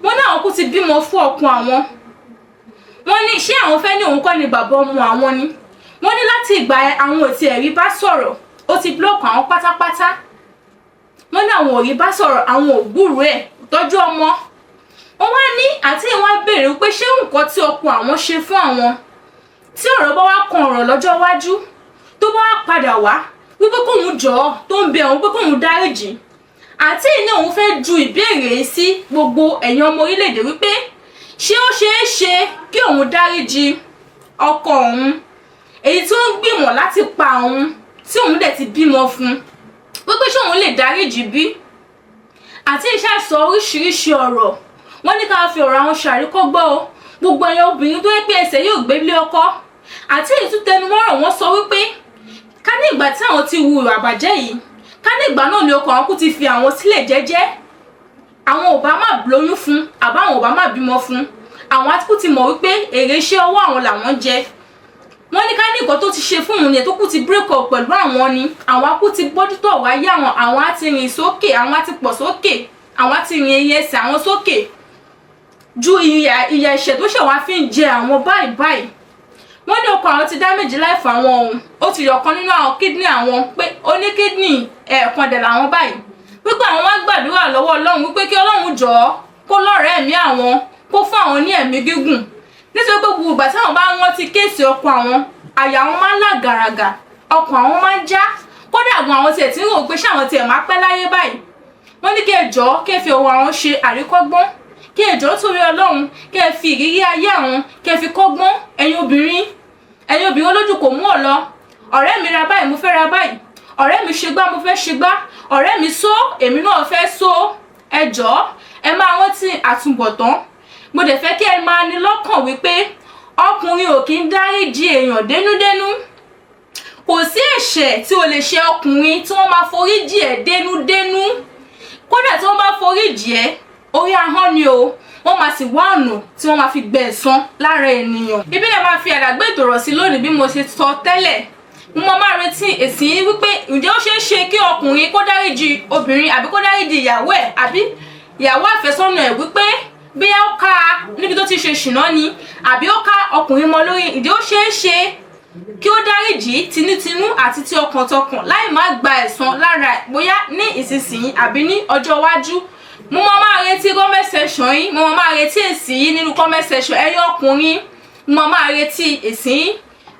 Speaker 1: Wọ́n ní àwọn kú ti bímọ fún ọkọ àwọn. Wọ́n ní ṣé àwọn fẹ́ ní òun kọ́ ni bàbá ọmọ àwọn ni? Wọ́n ní láti ìgbà yẹn, àwọn ò tiẹ̀ rí bá sọ̀rọ̀, ó ti block àwọn pátápátá. Wọ́n ní àwọn ò rí bá sọ̀rọ̀, àwọn ò gbúròó ẹ̀, tọ́jú ọmọ. Wọ́n wá ní àǹtí yìí wá béèrè wípé ṣé nǹkan tí ọkọ àwọn ṣe fún àwọn, tí ọ̀rọ̀ bá wá kan ọ̀rọ̀ lọ́jọ́ iwájú, tó bá wá padà wá wípé kóun jọ̀ọ́, tó ń bẹ òun pé kóun dáríjì, àǹtí yìí ní òun fẹ́ ju ìbéèrè yìí sí gbogbo ẹ̀yin ọmọ orílẹ̀-èdè wípé ṣé ó ṣeé ṣe kí òun dáríjì ọkọ òun, èyí tí ó ń gbìmọ̀ láti pa òun, tí òun dẹ̀ ti bímọ fún un, wípé ṣé òun lè dáríjì bí? Àǹtí iṣẹ́ sọ oríṣiríṣi ọ̀rọ̀. Wọ́n ní ká fi ọ̀rọ̀ àwọn ṣàríkọ́gbọ́ o, gbogbo ẹ̀yin obìnrin tó yẹ pé ẹsẹ̀ yóò gbé lé ọkọ. Àǹtí yìí tún tẹnu mọ́rọ̀, wọ́n sọ wípé ká ní ìgbà tí àwọn ti hu ìwà àbàjẹ́ yìí, ká ní ìgbà náà ni ọkọ àwọn kú ti fi àwọn sílẹ̀ jẹ́jẹ́, àwọn ò bá má lóyún fún, àbáwọn ò bá má bímọ fún. Àwọn á kú ti mọ̀ wípé èrè iṣẹ́ ọwọ́ àwọn làwọn jẹ. Wọ́n ní ká ní nǹkan tó ti ṣe fún òun yẹn, tó kù ti break up pẹ̀lú àwọn ni, àwọn á kú ti bójútó ọ̀rọ̀ ayé àwọn, àwọn á ti rìn sókè, àwọn á ti pọ̀ sókè, àwọn á ti rìn ẹyẹ ẹsẹ̀ àwọn sókè ju ìyà ẹ̀ṣẹ̀ tó ṣẹ̀ wá fi ń jẹ àwọn báyìí báyìí. Wọ́n ní ọkọ àwọn ti damage life àwọn òun, ó ti yọ kan nínú àwọn kidney àwọn, pé ó ní kidney ẹ̀ẹ̀kan dẹ̀ làwọn báyìí, wípé àwọn wá gbàdúrà lọ́wọ́ Ọlọ́run wípé kí Ọlọ́run jọ̀ọ́, kó lọ́rẹ̀ẹ́ ẹ̀mí àwọn, kó fún àwọn ní ẹ̀mí gígùn, nítorí pé gbogbo ìgbà táwọn bá ń rántí case ọkọ àwọn, àyà àwọn máa ń là gàràgà, ọkàn àwọn máa ń já. Kódà àwọn àwọn tiẹ̀ tí ń rò pé ṣé àwọn tiẹ̀ máa pẹ́ láyé báyìí. Wọ́n ní kí ẹ jọ̀ọ́, kí ẹ fi ọ̀rọ̀ àwọn ṣe àríkọ́gbọ́n, kí ẹ jọ̀ọ́ torí Ọlọ́run, kí ẹ fi ìrírí ayé àwọn, kí ẹ fi kọ́gbọ́n. Ẹ̀yin obìnrin, ẹ̀yin obìnrin olójú kò mú ọ̀ lọ. Ọ̀rẹ́ mi ra báyìí, mo fẹ́ ra báyìí. Ọ̀rẹ́ mi ṣe gbá, mo fẹ́ ṣe gbá. Ọ̀rẹ́ mi só, èmi náà fẹ́ só. Ẹ jọ̀ọ́, ẹ máa rántí àtúbọ̀tán. Mo dẹ̀ fẹ́ kí ẹ máa ní lọ́kàn wípé ọkùnrin ò kí ń dáríjì èèyàn dénúdénú. Kò sí ẹ̀ṣẹ̀ tí o lè ṣe ọkùnrin tí wọ́n máa foríjì ẹ̀ dénúdénú. Kódà tí wọ́n bá foríjì ẹ́, orí ahọ́n ni o, wọ́n máa sì wá ọ̀nà tí wọ́n máa fi gbẹ ẹ̀san lára ènìyàn. Ibi lè máa fi àdàgbé ètò rọ̀ sí lónìí. Bí mo ṣe sọ tẹ́lẹ̀, mo máa retí èsì yín wípé ǹjẹ́ ó ṣeé ṣe kí ọkùnrin kó dáríjì obìnrin, àbí kó dáríjì ìyàwó ẹ̀, àbí ìyàwó àfẹ́sọ́nà ẹ̀, wípé bí ó ká níbi tó ti ṣe ṣìnà ni, àbí ó ká ọkùnrin mọ́ lórí, ǹjẹ́ ó ṣeé ṣe kí ó dáríjì tinútinú àti ti ọkàntọkàn láì má gba ẹ̀san lára ẹ̀, bóyá ní ìsinsìnyí àbí ní ọjọ́ iwájú? Mo máa retí comment section yín, mo máa retí èsì yín nínú comment section. Ẹ̀yin ọkùnrin, mo máa retí èsì yín.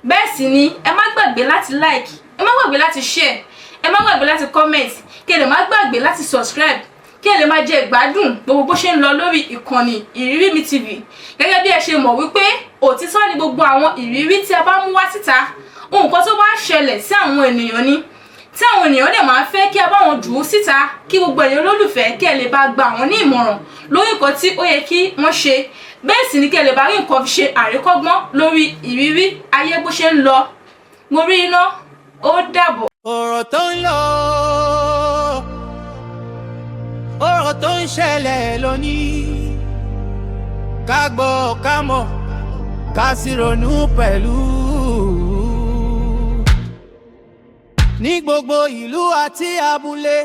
Speaker 1: Bẹ́ẹ̀ sì ni, ẹ má gbàgbé láti like, ẹ má gbàgbé láti share, ẹ má gbàgbé láti comment, kí ẹ lè má gbàgbé láti subscribe, kí ẹ lè máa jẹ ìgbádùn gbogbo bó ṣe ń lọ lórí ìkànnì Ìrírí Mi TV. Gẹ́gẹ́ bí ẹ ṣe mọ̀ wípé òtítọ́ ni gbogbo àwọn ìrírí tí a bá mú wá síta, nǹkan tó bá ń ṣẹlẹ̀ sí àwọn ènìyàn ni, tí àwọn ènìyàn dẹ̀ máa ń fẹ́ kí a bá wọn jù ú síta, kí gbogbo ẹ̀yin olólùfẹ́ kí ẹ lè bá gba àwọn ní ìmọ̀ràn lórí nǹkan tí ó yẹ kí wọ́n ṣe. Bẹ́ẹ̀ sì ni kí ẹ lè bá rí nǹkan fi ṣe àríkọ́gbọ́n lórí ìrírí ayé bó ṣe ń lọ. Mo rí iná, ó dàbọ̀.
Speaker 2: Ọ̀rọ̀ tó ń lọ, ọ̀rọ̀ tó ń ṣẹlẹ̀ lónìí, ká gbọ́, ká mọ̀, ká sì ronú pẹ̀lú. Ní gbogbo ìlú àti abúlé.